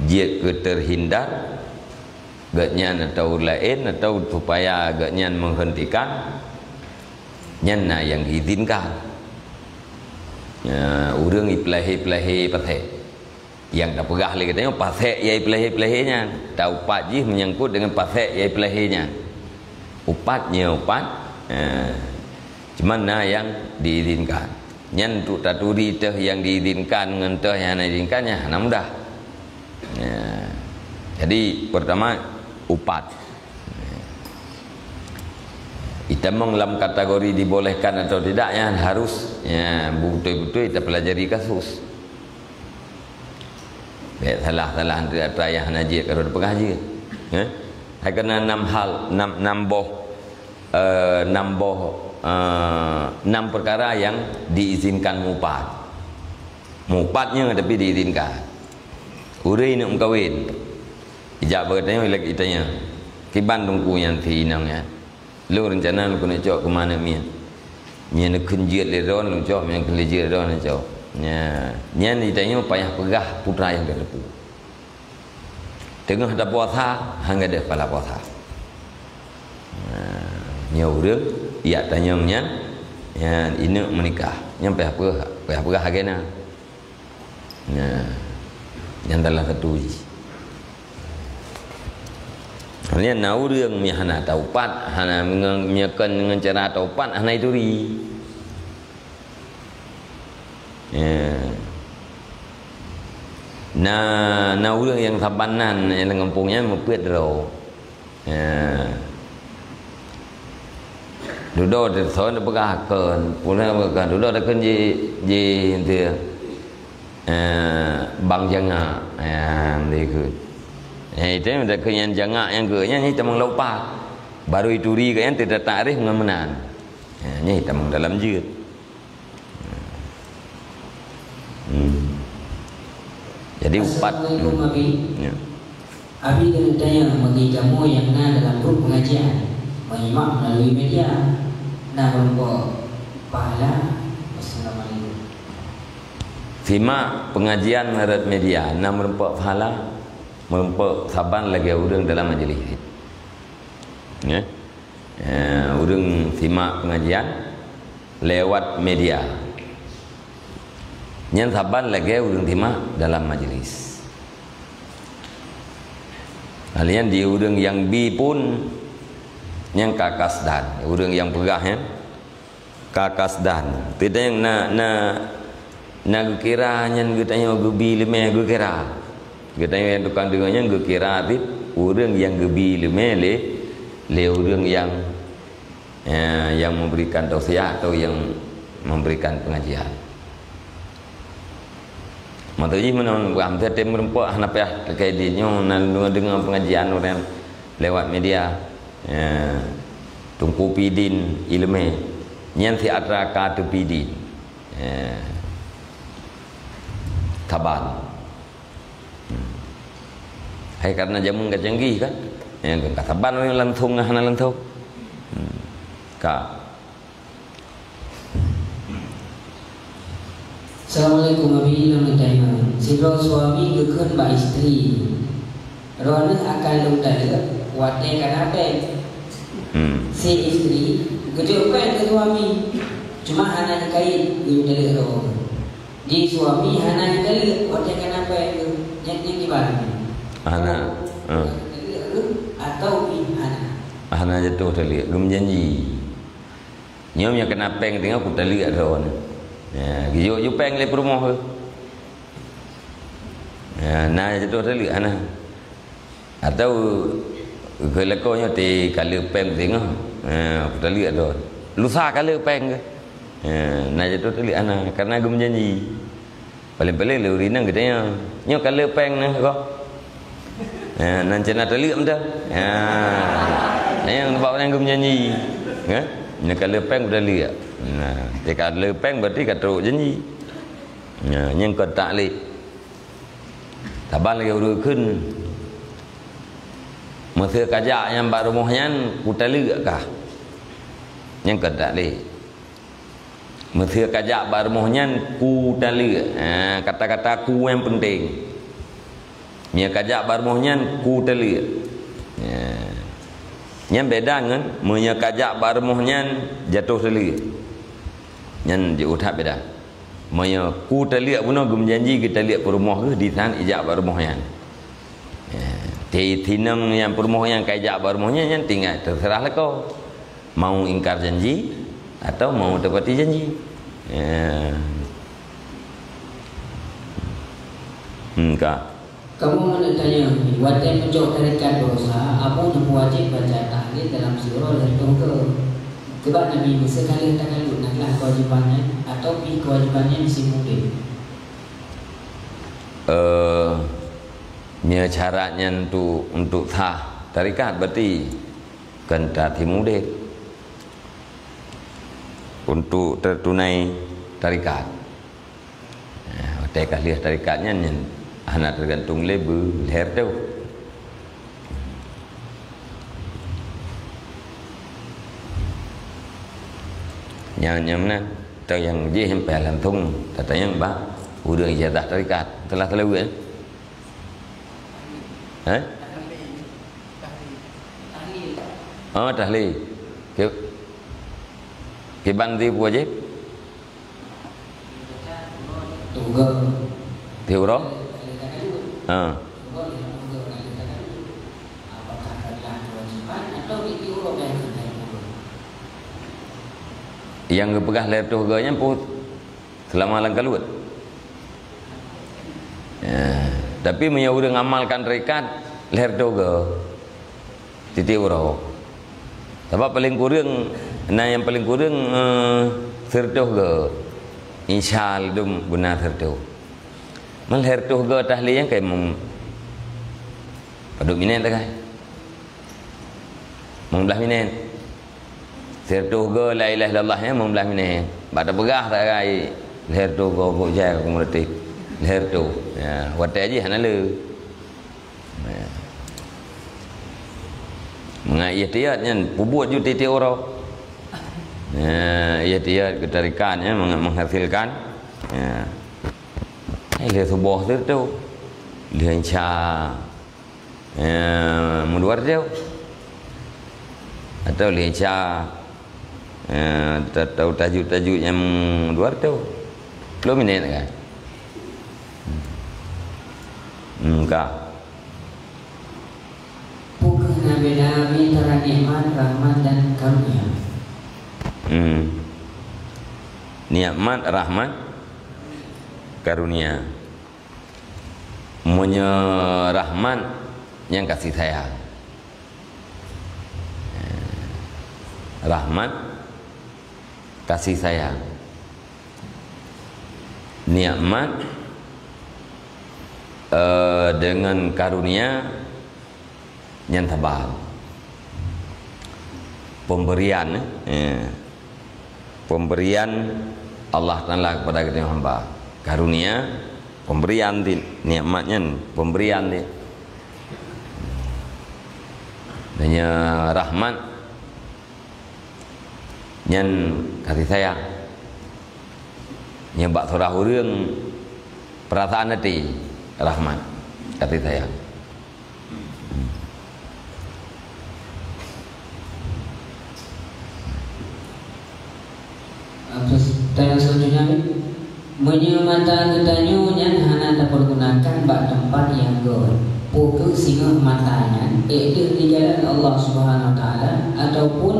jeuet keu terhindar, geuhnyan atau laén, atau supaya geuhnyan menghentikan, nyan na nyang diizinkan. Ya, ureuëng ipeulahé-peulahé pasék. Nyang tapeugah lé geutanyoe pasék nyang ipeulahé-peulahé nyan. Taupat jih meunyangkot deungon pasék nyang ipeulahé nyan. Upat nyoe upat, ya. Cuman na nyang diizinkan. Nyan untuk taturi teuh nyang diizinkan ngon teuh nyang hana diizinkan, nyan hana mudah. Ya. Jadi, pertama, upat. Itamong lam kategori dibolehkan atau tidak, nyan harus, ya, beutôi-beutôi tapelajari kasus. Bèk salah-salah antara atra nyang hana jeuet ka lheueh peugah jeuet. Ya? Hai keunan nam hal, nam, nam boh, eh, nam boh, eh, nam peukara nyang diizinkan mupat. Mupat nyoe tapi diizinkan. Ureuëng neuk meukawen. Ijak bak geutanyoe, ilak itanya. Kiban teungku nyan si inong nyan. Lôn reuncana lôn keuneuk cok keu ma aneuk miet. Nyan neukheun jeuet lé droe lôn cok, nyan kheun lé jeuet droe lôn cok. Nya, nyan itanya payah peugah putra nyang ka teupeu. Teungoh tapuasa, han gadôh pahala puasa. Nah, nyoe ureuëng, yak tanyong nyan, nyan ineuk meunikah. Nyan payah peugah, payah peugah agena. Nah, nyan adalah satu jih. Nyan na ureuëng mi hana taupat, hana nge-, nyeukon ngon cara taupat, hana ituri. Ya. Na, na ureuëng nyang saban nan, nyang lam gampông nyan meupeuet droe. Ya. Dudoe teuson peugah kon, puna peugah dudoe takheun ji, ji, ente, eh, bang jangak. Ya, dikheun. Ya, itu takheun nyan jangak nyang keu nyan, nyan tamong lupa. Baru ituri ka nyan teuta takrif ngon meunan. Ya, nyan tamong dalam jeuet. Hmm. Jadi upat. Assalamualaikum, hmm. Abi. Ya. Abi keuneuk tanyong bagi kamoe nyang na dalam grup pengajian, menyimak melalui media, na meureumpok pahala? Wassalamualaikum. Simak pengajian melalui media, na meureumpok pahala, meureumpok saban lagée ureuëng dalam majlis. Ya. Eh, ureuëng simak pengajian lewat media. Nyan saban lagée ureuëng simak dalam majlis. Hal nyan di ureuëng nyang bi pun nyang ka kasdan, ureuëng nyang peugah nyan ka kasdan. Tidak nyang na, na Na geukira nyan geutanyoe geubi leumé geukira. Geutanyoe nyang tukang deungoe nyan geukira cit ureuëng nyang geubi leumé lé, lé ureuëng nyang, eh, nyang memberikan tausiah atau nyang memberikan pengajian. Maksud jih meunan, bukan tem meureumpok hana payah lakée di nyoe na deungoe pengajian ureuëng lewat media. Eh, Teungku Pidin ileumé. Nyan si atra ka teupidin. Eh, saban. Hmm. Hai, karena jameun ka canggih kan? Nyan ka saban ureuëng langsong hana langsong. Hmm. Ka. Assalamualaikum, Abi. Lôn tanyong, sidroe suami geukheun bak istri, "Droeneuh akan lôn taleuek watée ka na péng." Hmm. Si istri geujok péng keu suami, cuma hana geukayém geuyue taleuek droe. Di suami hana jitaleuek watée ka na péng geuh. Nyan, nyan kiban? Hana. Hmm. Taleuek geuh atau pih hana? Hana jatuh taleuek, geumeujanji. Nyoe nyang ka na péng teungoh kutaleuek droeneuh. Ya, geujok ju péng lé peurumoh tu. Ya, na jatuh taleuek hana. Atau keu lakoe nyoe ti ka lheueh péng teungoh, ya, kutaleuek droeneuh. Lusa ka lheueh péng keuh. Ya, na jatuh taleuek hana, karena geumeujanji. Paléng-paléng lé ureuëng inong geutanyong, "Nyoe ka lheueh péng neuh, goh?" Ha, nan cit na taleuek meudah. Ha. Nyang bak ureuëng geumeujanji. Ha? Nyoe ka lheueh péng udah leuek. Nah, teuka lheueh péng berarti ka trok janji. Nah, nyang kon tak lé. Saban lagée ureuëng kheun. Meuseu kajak nyang bak rumoh nyan kutaleuek kah? Nyang kon tak lé. Meuseu kajak bak rumoh nyan kutaleuek. Ha, kata-kata ku nyang penting. Meunyoe kajak bak rumoh nyan kutaleuek. Ha. Nyan beda ngon meunyoe kajak bak rumoh nyan jatuh taleuek. Nyan jiôh that beda. Meunyoe ku taleuek bunoe geumeujanji geutaleuek peurumoh geuh di tan ijak bak rumoh nyan. Ya, ti-, tinong nyang peurumoh nyan ka ijak bak rumoh nyan, nyan tinggai teuseurah lakoe. Mau ingkar janji atau mau teupati janji. Ya. Hmm, ka. Kamoe meuneuk tanyong, watée meucok tarekat baroesa, abu neupeuwajéb baca tahlil dalam siuroe lheueh toh goe. Keubah Nabi Musa ka lheueh takalut, na glah keuwajéban nyan, atawa pih keuwajéban nyan simudeue? Eh, nyoe syarat nyan untuk, untuk sah tarekat, berarti kon tasimudeue. Untuk teutunai tarekat. Nah, watée ka lheueh tarekat nyan, nyan hana teugantung lé beu lhée reutôh. Nyang, nyang meunan, atau nyang jih sampai langsung tatanyong bak ureuëng ijazah tarekat. Telah terlewat, eh? Hah? Oh, tahlil. Ke-, kiban di wajib? Tiep uroe? Ha. Nyang geupeugah lhée reutôh goe nyan pun seulama lam kalut. Ya, tapi meunyoe ureuëng ngamalkan tarekat lhée reutôh goe, tiep-tiep uroe. Sabab paléng kureueng, na nyang paléng kureueng, eh, sireutôh goe. Insya Allah dum guna sireutôh. Man lhée reutôh goe tahlil nyang kai mong padub minét takai. Mong blaih minét. Sireutôh goe la ilaha illallah nyan mong blaih minét. Bak tapeugah takai lhée reutôh goe, bôk jai ka meureuti. Lhée reutôh. Ya, watée jih hana le. Ya. Meungat ihtiyat nyan peubuet ju tiep-tiep uroe. Ya, ihtiyat keu tarekat nyan meng-, menghasilkan. Ya. Eh, lhée suboh sireutôh. Lhée isya. Eh, meudua reutôh. Atau lhée isya, eh, ta-, ta-, tajud-tajud nyang meudua reutôh. Plôh minét kan? Hmm, ka. Peu kheueh na beda antara nikmat, rahmat, dan karunia? Hmm. Nikmat, rahmat, karunia. Meunyoe rahmat, nyan kasih sayang. Rahmat, kasih sayang. Nikmat, eh, dengan karunia, nyan saba. Pemberian, eh, pemberian Allah Taala kepada geutanyoe hamba. Karunia, pemberian di nikmat nyan, pemberian di. Nyan rahmat, nyan kasih sayang. Nyan bak seurah ureuëng perasaan hati, rahmat, kasih sayang. Pertanyaan selanjutnya, meunyoe mata geutanyoe nyan hana tapeurgunakan bak teumpat nyang göt, peu kheueh singoh mata nyan ék deuh di jalan Allah Subhanahu Wa Taala ataupun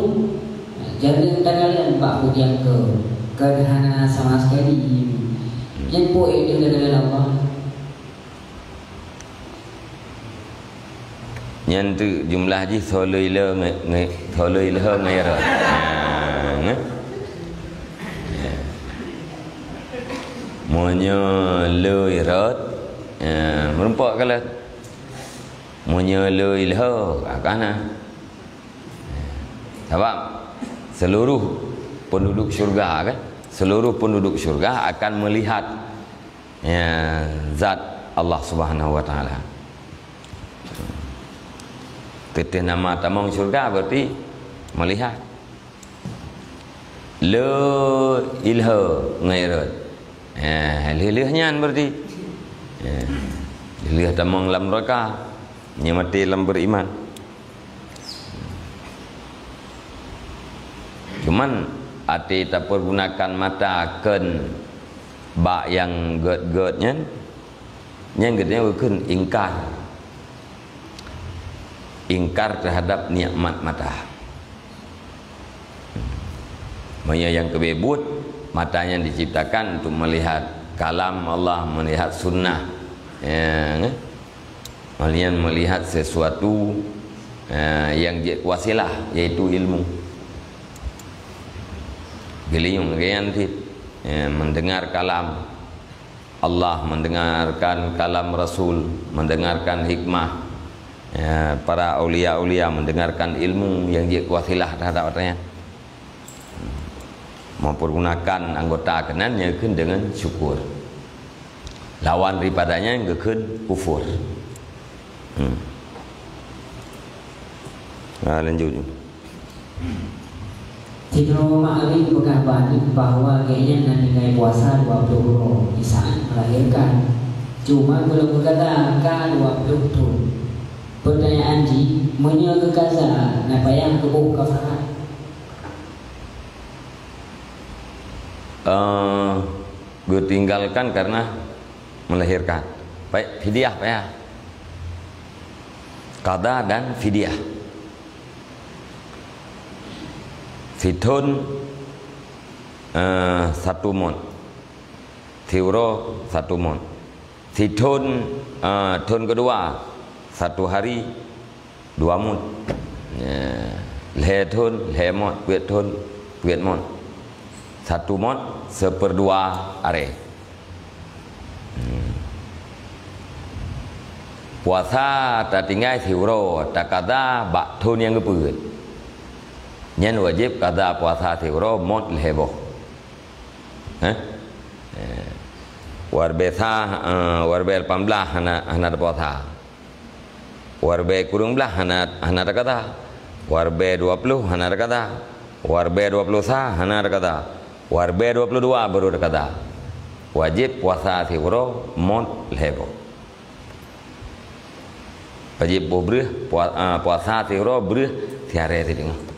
jalan takalon bak pudiang göt, kon hana sama sekali? Nyan peu ék deuh di jalan Allah? Nyan teuk jumlah jih soe lheueh nge-, nge-, soe lheueh ngon rot. Ha, nge? Ya. Meunyoe lheueh rot, ya, meurumpok kalon. Meunyoe lheueh, ha, ka na. Sabab seluruh penduduk syurga, kan? Seluruh penduduk syurga akan melihat, ya, zat Allah Subhanahu wa Taala. Teuntèe na ma tamong syurga berarti melihat. Le ilha ngai rot. Eh, lheueh-lheueh nyan berarti. Eh, lheueh tamong lam neraka. Nyan maté lam beriman. Cuman, até tapergunakan mata kon Bak nyang gét-gét nyan, nyan geutanyoe geukheun ingkar. Ingkar terhadap nikmat mata. Meunyoe nyang keubiet buet, mata nyan diciptakan untuk melihat kalam Allah, melihat sunnah. Ya, kan? Malian melihat sesuatu, eh, yang jeuet wasilah, yaitu ilmu. Geulinyueng lagèe nyan cit, eh, mendengar kalam Allah, mendengarkan kalam Rasul, mendengarkan hikmah, eh, para aulia-aulia, mendengarkan ilmu yang jeuet wasilah terhadap atra nyan. Mempergunakan anggota keunan nyan geukheun deungon syukur. Lawan daripadanya geukheun kufur. Hmm. Nah, lanjut. Sidroe meu'alif peugah bak Aneuk bahwa gobnyan na tinggai puasa dua ploh uroe di saat melahirkan. Cuma gohlom geukaza ka dua ploh thon. Peutanyaan jih, meunyoe geukaza, na payah geuboh kafarat? Eh, geutinggalkan karena melahirkan. Baik, fidyah payah. Qadha dan fidyah. Sithon, eh, satu mot. Siuroe satu mot. Sithon, eh, thon keudua, satu hari dua mot. Ya. Lhèe thon, lhèe mot, peuet thon, peuet mot. Satu mot, seuperdua arè. Hmm. Puasa tatinggai siuroe, takaza bak thon nyang geupeuet. Nyan wajéb kaza puasa siuroe mot lhèe boh. Hah? Eh. Warbe sa, eh, warbe lapan blah hana, hana tapuasa. Warbe kureueng blah hana, hana takaza. Warbe dua ploh hana takaza. Warbe dua ploh sa hana takaza. Warbe dua ploh dua baru takaza. Wajéb puasa siuroe mot lhèe boh. Wajéb boh breuh, pua-, ah, puasa siuroe breuh siarè sideungoh.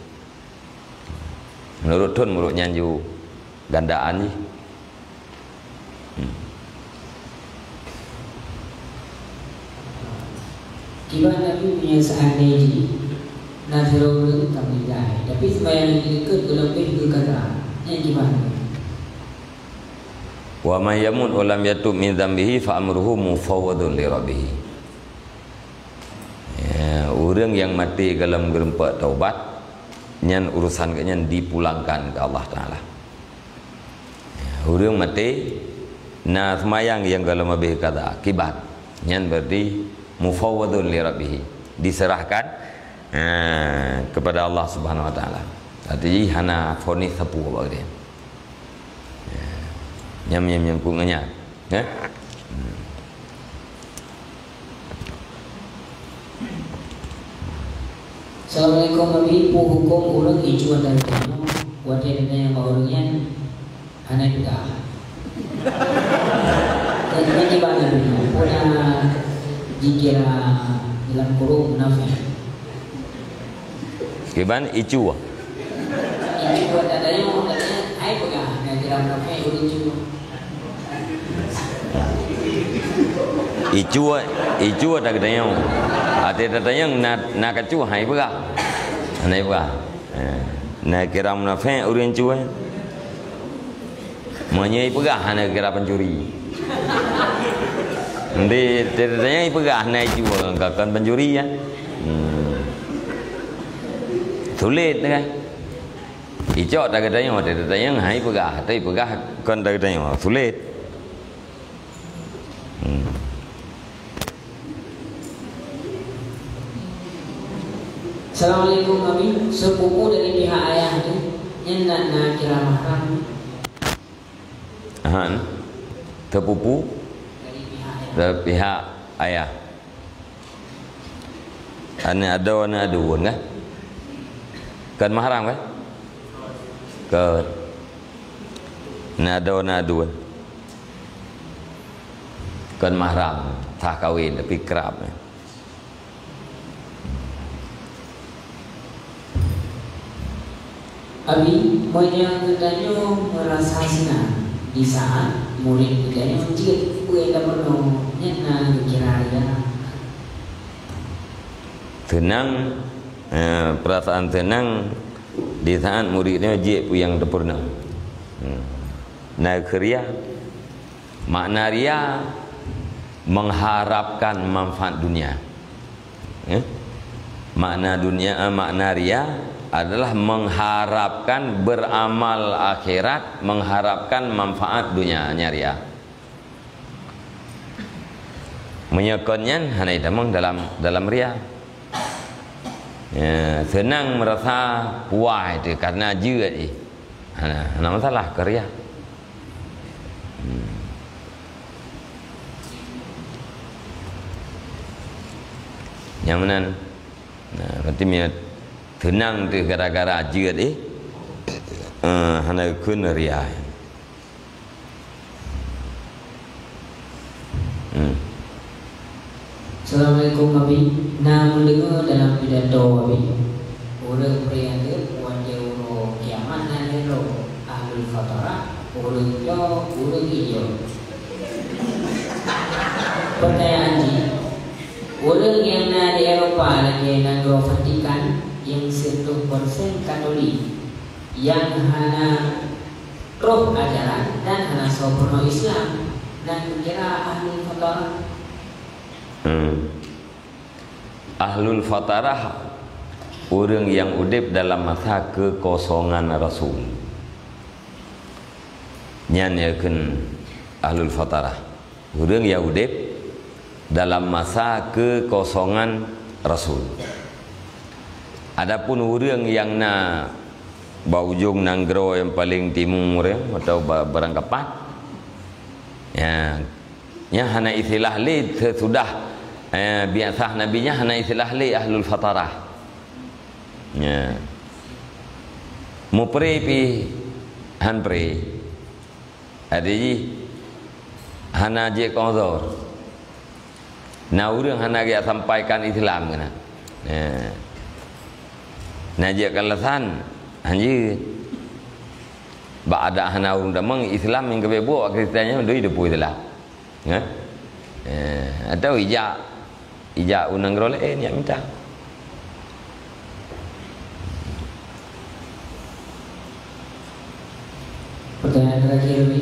Meunurot thon, meunurot nyan ju gandaan jih. Hmm. Kiban Nabi meunyoe seandai jih na sidroe ureueng ka meuninggai, tapi seumayang jih dikeue geuleubeh geukaza, nyan kiban? Wa man yamut wa lam yatub min dzambihi fa amruhu mufawwadun li rabbih. Ya, ureueng nyang maté gohlom geurumpok taubat, nyan urusan geuh nyan dipulangkan keu Allah Taala. Ya, ureueng maté na seumayang nyang gohlom leubeh kaza, kiban, nyan berarti mufawwadun li rabbih, diserahkan, eh, kepada Allah Subhanahu wa Taala. Arti jih hana fonis sapeue bak dia. Ya. Nyam, nyam, nyam ku ngenyat. Ya. Hmm. Assalamualaikum, Abi. Peue huköm ureueng icue dari tanyoe, watèe geutanyoe ngon ureueng nyan hana peugah? Dan kiban Abi, peue na jikira dalam kurung munafik? Kiban icue? Icue dari tanyoe, hai peugah, na kira munafik ureueng icue. Icue, icue tageutanyong. Até tatanyong na, na kacu hai peugah. Hana peugah. Eh, na kira munafik ureueng icue. Meunyoe ipeugah hana kira pencuri. Nanti tatanyong ipeugah na icue ka kon pencuri ya. Hmm. Sulet kan? Icok tageutanyong, até tatanyong hai peugah, até ipeugah kon tageutanyong. Sulet. Hmm. Assalamualaikum, Abi. Sepupu dari pihak ayah tu, nyan na, na kira mahram? Ahan. Sepupu? Dari pihak ayah. Dari pihak ayah. Aneuk adoe, aneuk aduen, kan? Kon mahram, kan? Kon. Aneuk adoe, aneuk aduen. Kon mahram, sah kawen, tapi kerab, kan? Abi, meunyoe geutanyoe meurasa seunang, Di saat murid geutanyoe jeuet peue nyang tapeurunoe, nyan na geukira ria. Seunang, eh, peurasaan seunang di saat murid nyoe jeuet peue nyang tapeurunoe. Hmm. Na geukira. Makna ria, mengharapkan manfaat dunia. Eh? Makna dunia, eh, makna ria adalah mengharapkan beramal akhirat, mengharapkan manfaat dunia, nyan ria. Meunyoe kon nyan, hana jitamong dalam, dalam ria. Ya, seunang meurasa puas teuh karena jeuet jih. Hana, hana masalah, kon ria. Hmm. Nyang meunan. Nah, berarti meunyoe seunang teuh gara-gara jeuet jih, eh, hana geukheun ria. Hmm. Assalamualaikum, Abi. Na meudeungoe dalam pidato Abi, ureuëng peureulee watée uroe kiamat na lhée droe, ahlul fatarah, ureuëng toe, ureuëng ijo. Peurtanyaan jih, ureuëng nyang na di Eropa lagée nanggroe Vatikan nyang sireutoh persen Katolik, nyang hana troh ajaran dan hana soe peurunoe Islam, nyan geukira ahlul fatarah. Hmm. Ahlul fatarah, ureuëng nyang udeb dalam masa keukosongan Rasul. Nyan geukheun ahlul fatarah. Ureuëng nyang udeb dalam masa keukosongan Rasul. Adapun ureuëng nyang na bak ujong nanggroe nyang paleng timur, ya, atau ba-, barangkapat, ya, nyan hana istilah lé seusudah, eh, biasa Nabi nyan hana istilah lé ahlul fatarah. Ya. Meupré pih han pré. Adak jih hana jeuet keu uzur. Na ureuëng hana geujak sampaikan Islam keunan. Eh. Na jeuet keu alasan, han jeuet. Bak adak hana ureuëng tamong Islam nyang geubeuet buet Kristen nyan doi deupui Islam. Nyan. Eh, atau ijak Ijak u nanggroe laén, ijak mita. Pertanyaan terakhir, Umi.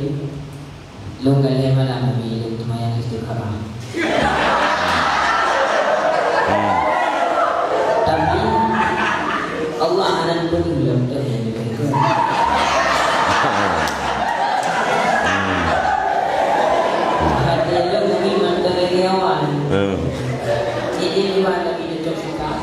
Lôn ka lhée malam, Umi, lôn teumayang istikharah. Hmm. Tapi, Allah hana peue lom teuh nyang geukheun. Hati lôn Umi mantong lagée awai. Hmm. Jadi, di mana Umi cocok sikap?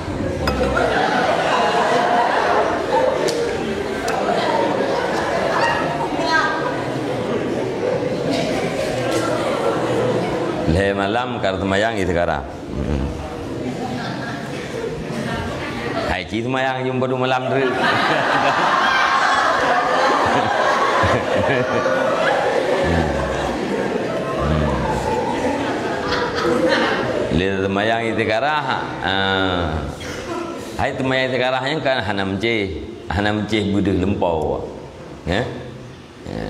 Lhée malam ka teumayang istikharah. Hmm. Hai cit seumayang jeuem padum malam treuk. Lé seumayang istikharah, ah, hai seumayang istikharah nyan kan hana meucéh, hana meucéh beudeuh lumpoe. Ya? Ya,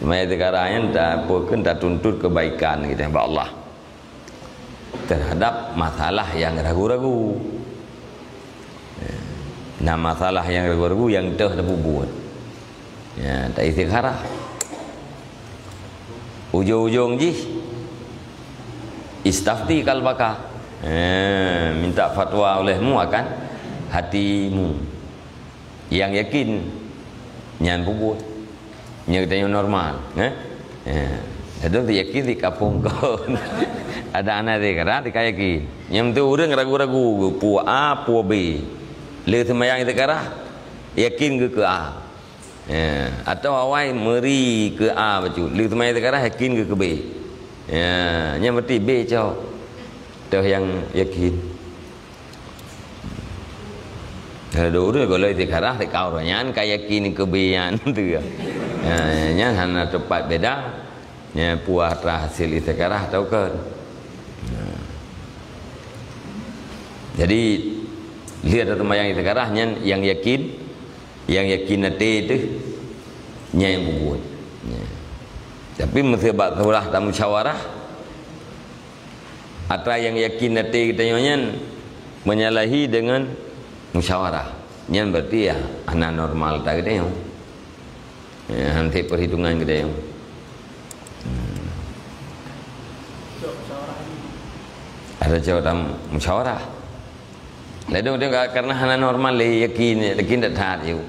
seumayang istikharah nyan ta-, peue kheun tatuntut kebaikan kita bak Allah. Terhadap masalah nyang ragu-ragu. Na masalah nyang ragu-ragu nyang teuh tapeubuet. Ya, ta istikharah. Ujong-ujong jih, istafti qalbaka. Eh, minta fatwa olehmu akan hatimu. Nyang yakin, nyan peubuet. Nyan geutanyoe normal, eh? Eh, laju yakin di kampung kon. Ada anak dia kata, dia yakin. Nyang tu ureuëng ragu-ragu, peue A, peue B. Lé seumayang istikharah, yakin geuh keu A. Eh, atau awai meuri keu A bacut. Lé seumayang istikharah, yakin geuh keu B. Ya, nyan berarti B cok. Toh nyang yakin. Ada ureuëng kalau istikharah, teuka ureuëng nyan ka yakin keu B nyan tu. Ya, nyan hana tepat beda. Nya puas atra hasil istikharah atau kon. Nah. Jadi, lihat atau mayang istikharah nyan nyang yakin, nyang yakin até teuh, nyan nyang peubuet. Ya. Tapi meuseubat surah dan musyawarah, atra nyang yakin até geutanyoe nyan menyalahi dengan musyawarah. Nyan berarti ya hana normal atra geutanyoe. Ya, hana perhitungan geutanyoe. Hmm. Ada cok dalam musyawarah. Lalu dia karena hana normal lé yakin, yakin dak that yuk.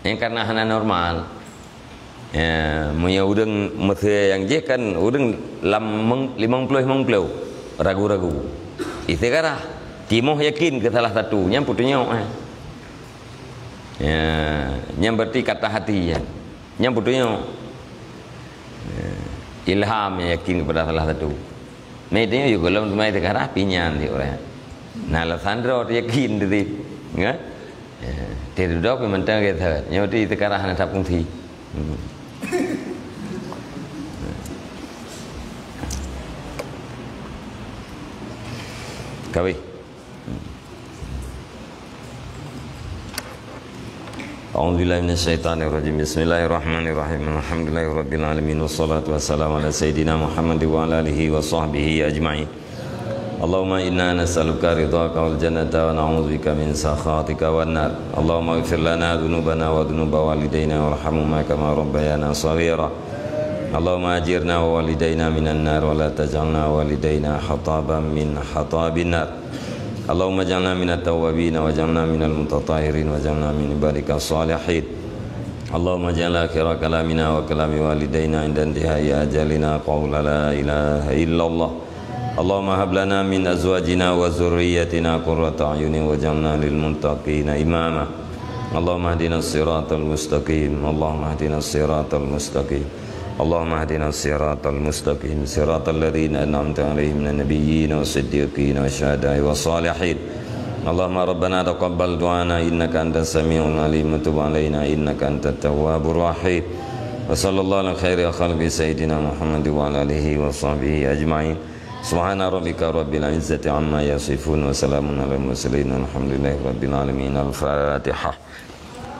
Nyan karena hana normal. Ya, meunyoe ureuëng meusé nyang jih kan ureuëng lam meng-, limong ploh limong ploh, ragu-ragu. Istikharah, timoh yakin keu salah satu, nyan peutunyok, eh. Ya, nyan berarti kata hati, ya. Nyan peutunyok. Ya, ilham, ya, yakin kepada salah satu. Mei teuh yue gohlom teuma istikharah pih nyan di ureuëng. Na Alexandro teuh yakin teuh, ya. Ya, teuh dudoe pih mantong gét that. Nyoe teuh istikharah hana that fungsi. Hmm. Kawih. أعوذ بالله من الشيطان الرجيم. بسم الله الرحمن الرحيم. الحمد لله رب العالمين، والصلاة والسلام على سيدنا محمد وعلى آله وصحبه أجمعين. اللهم إنا نسألك رضاك والجنة ونعوذ بك من سخطك والنار. اللهم اغفر لنا ذنوبنا وذنوب والدينا وارحمهما كما ربيانا صغيرا. اللهم أجرنا ووالدينا من النار ولا تجعلنا ووالدينا حطبا من حطب النار. اللهم اجعلنا من التوابين واجعلنا من المتطهرين واجعلنا من عبادك الصالحين. اللهم اجعل آخر كلامنا وكلام والدينا عند انتهاء أجلنا قول لا إله إلا الله. اللهم هب لنا من أزواجنا وذريتنا قرة أعين واجعلنا للمتقين إماما. اللهم اهدنا الصراط المستقيم. اللهم اهدنا الصراط المستقيم. اللهم اهدنا الصراط المستقيم، صراط الذين أنعمت عليهم من النبيين والصديقين والشهداء والصالحين. اللهم ربنا تقبل دعانا إنك أنت السميع العليم وتب علينا إنك أنت التواب الرحيم. وصلى الله على خير خلقه سيدنا محمد وعلى آله وصحبه أجمعين. سبحان ربك رب العزة عما يصفون وسلام على المرسلين والحمد لله رب العالمين. الفاتحة.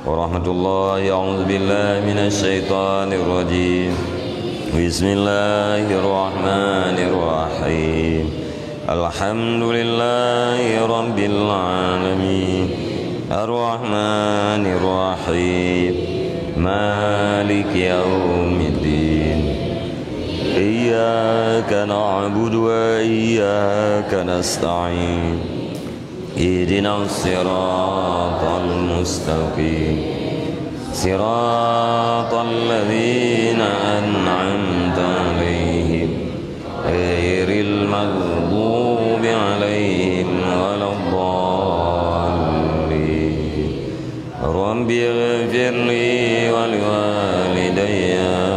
ورحمة الله. أعوذ بالله من الشيطان الرجيم. بسم الله الرحمن الرحيم. الحمد لله رب العالمين. الرحمن الرحيم. مالك يوم الدين. إياك نعبد وإياك نستعين. اهدنا الصراط المستقيم. صراط الذين أنعمت عليهم غير المغضوب عليهم ولا الضالين. رب اغفر لي ولوالدي. آمين.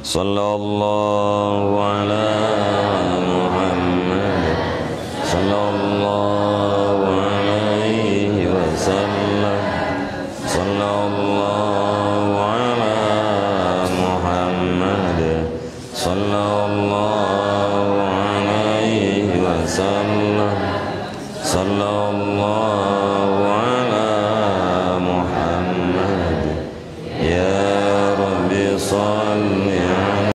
صلى الله على محمد، صلى الله عليه وسلم، صلى الله على محمد، صلى الله عليه وسلم، صلى الله على محمد. يا رب صل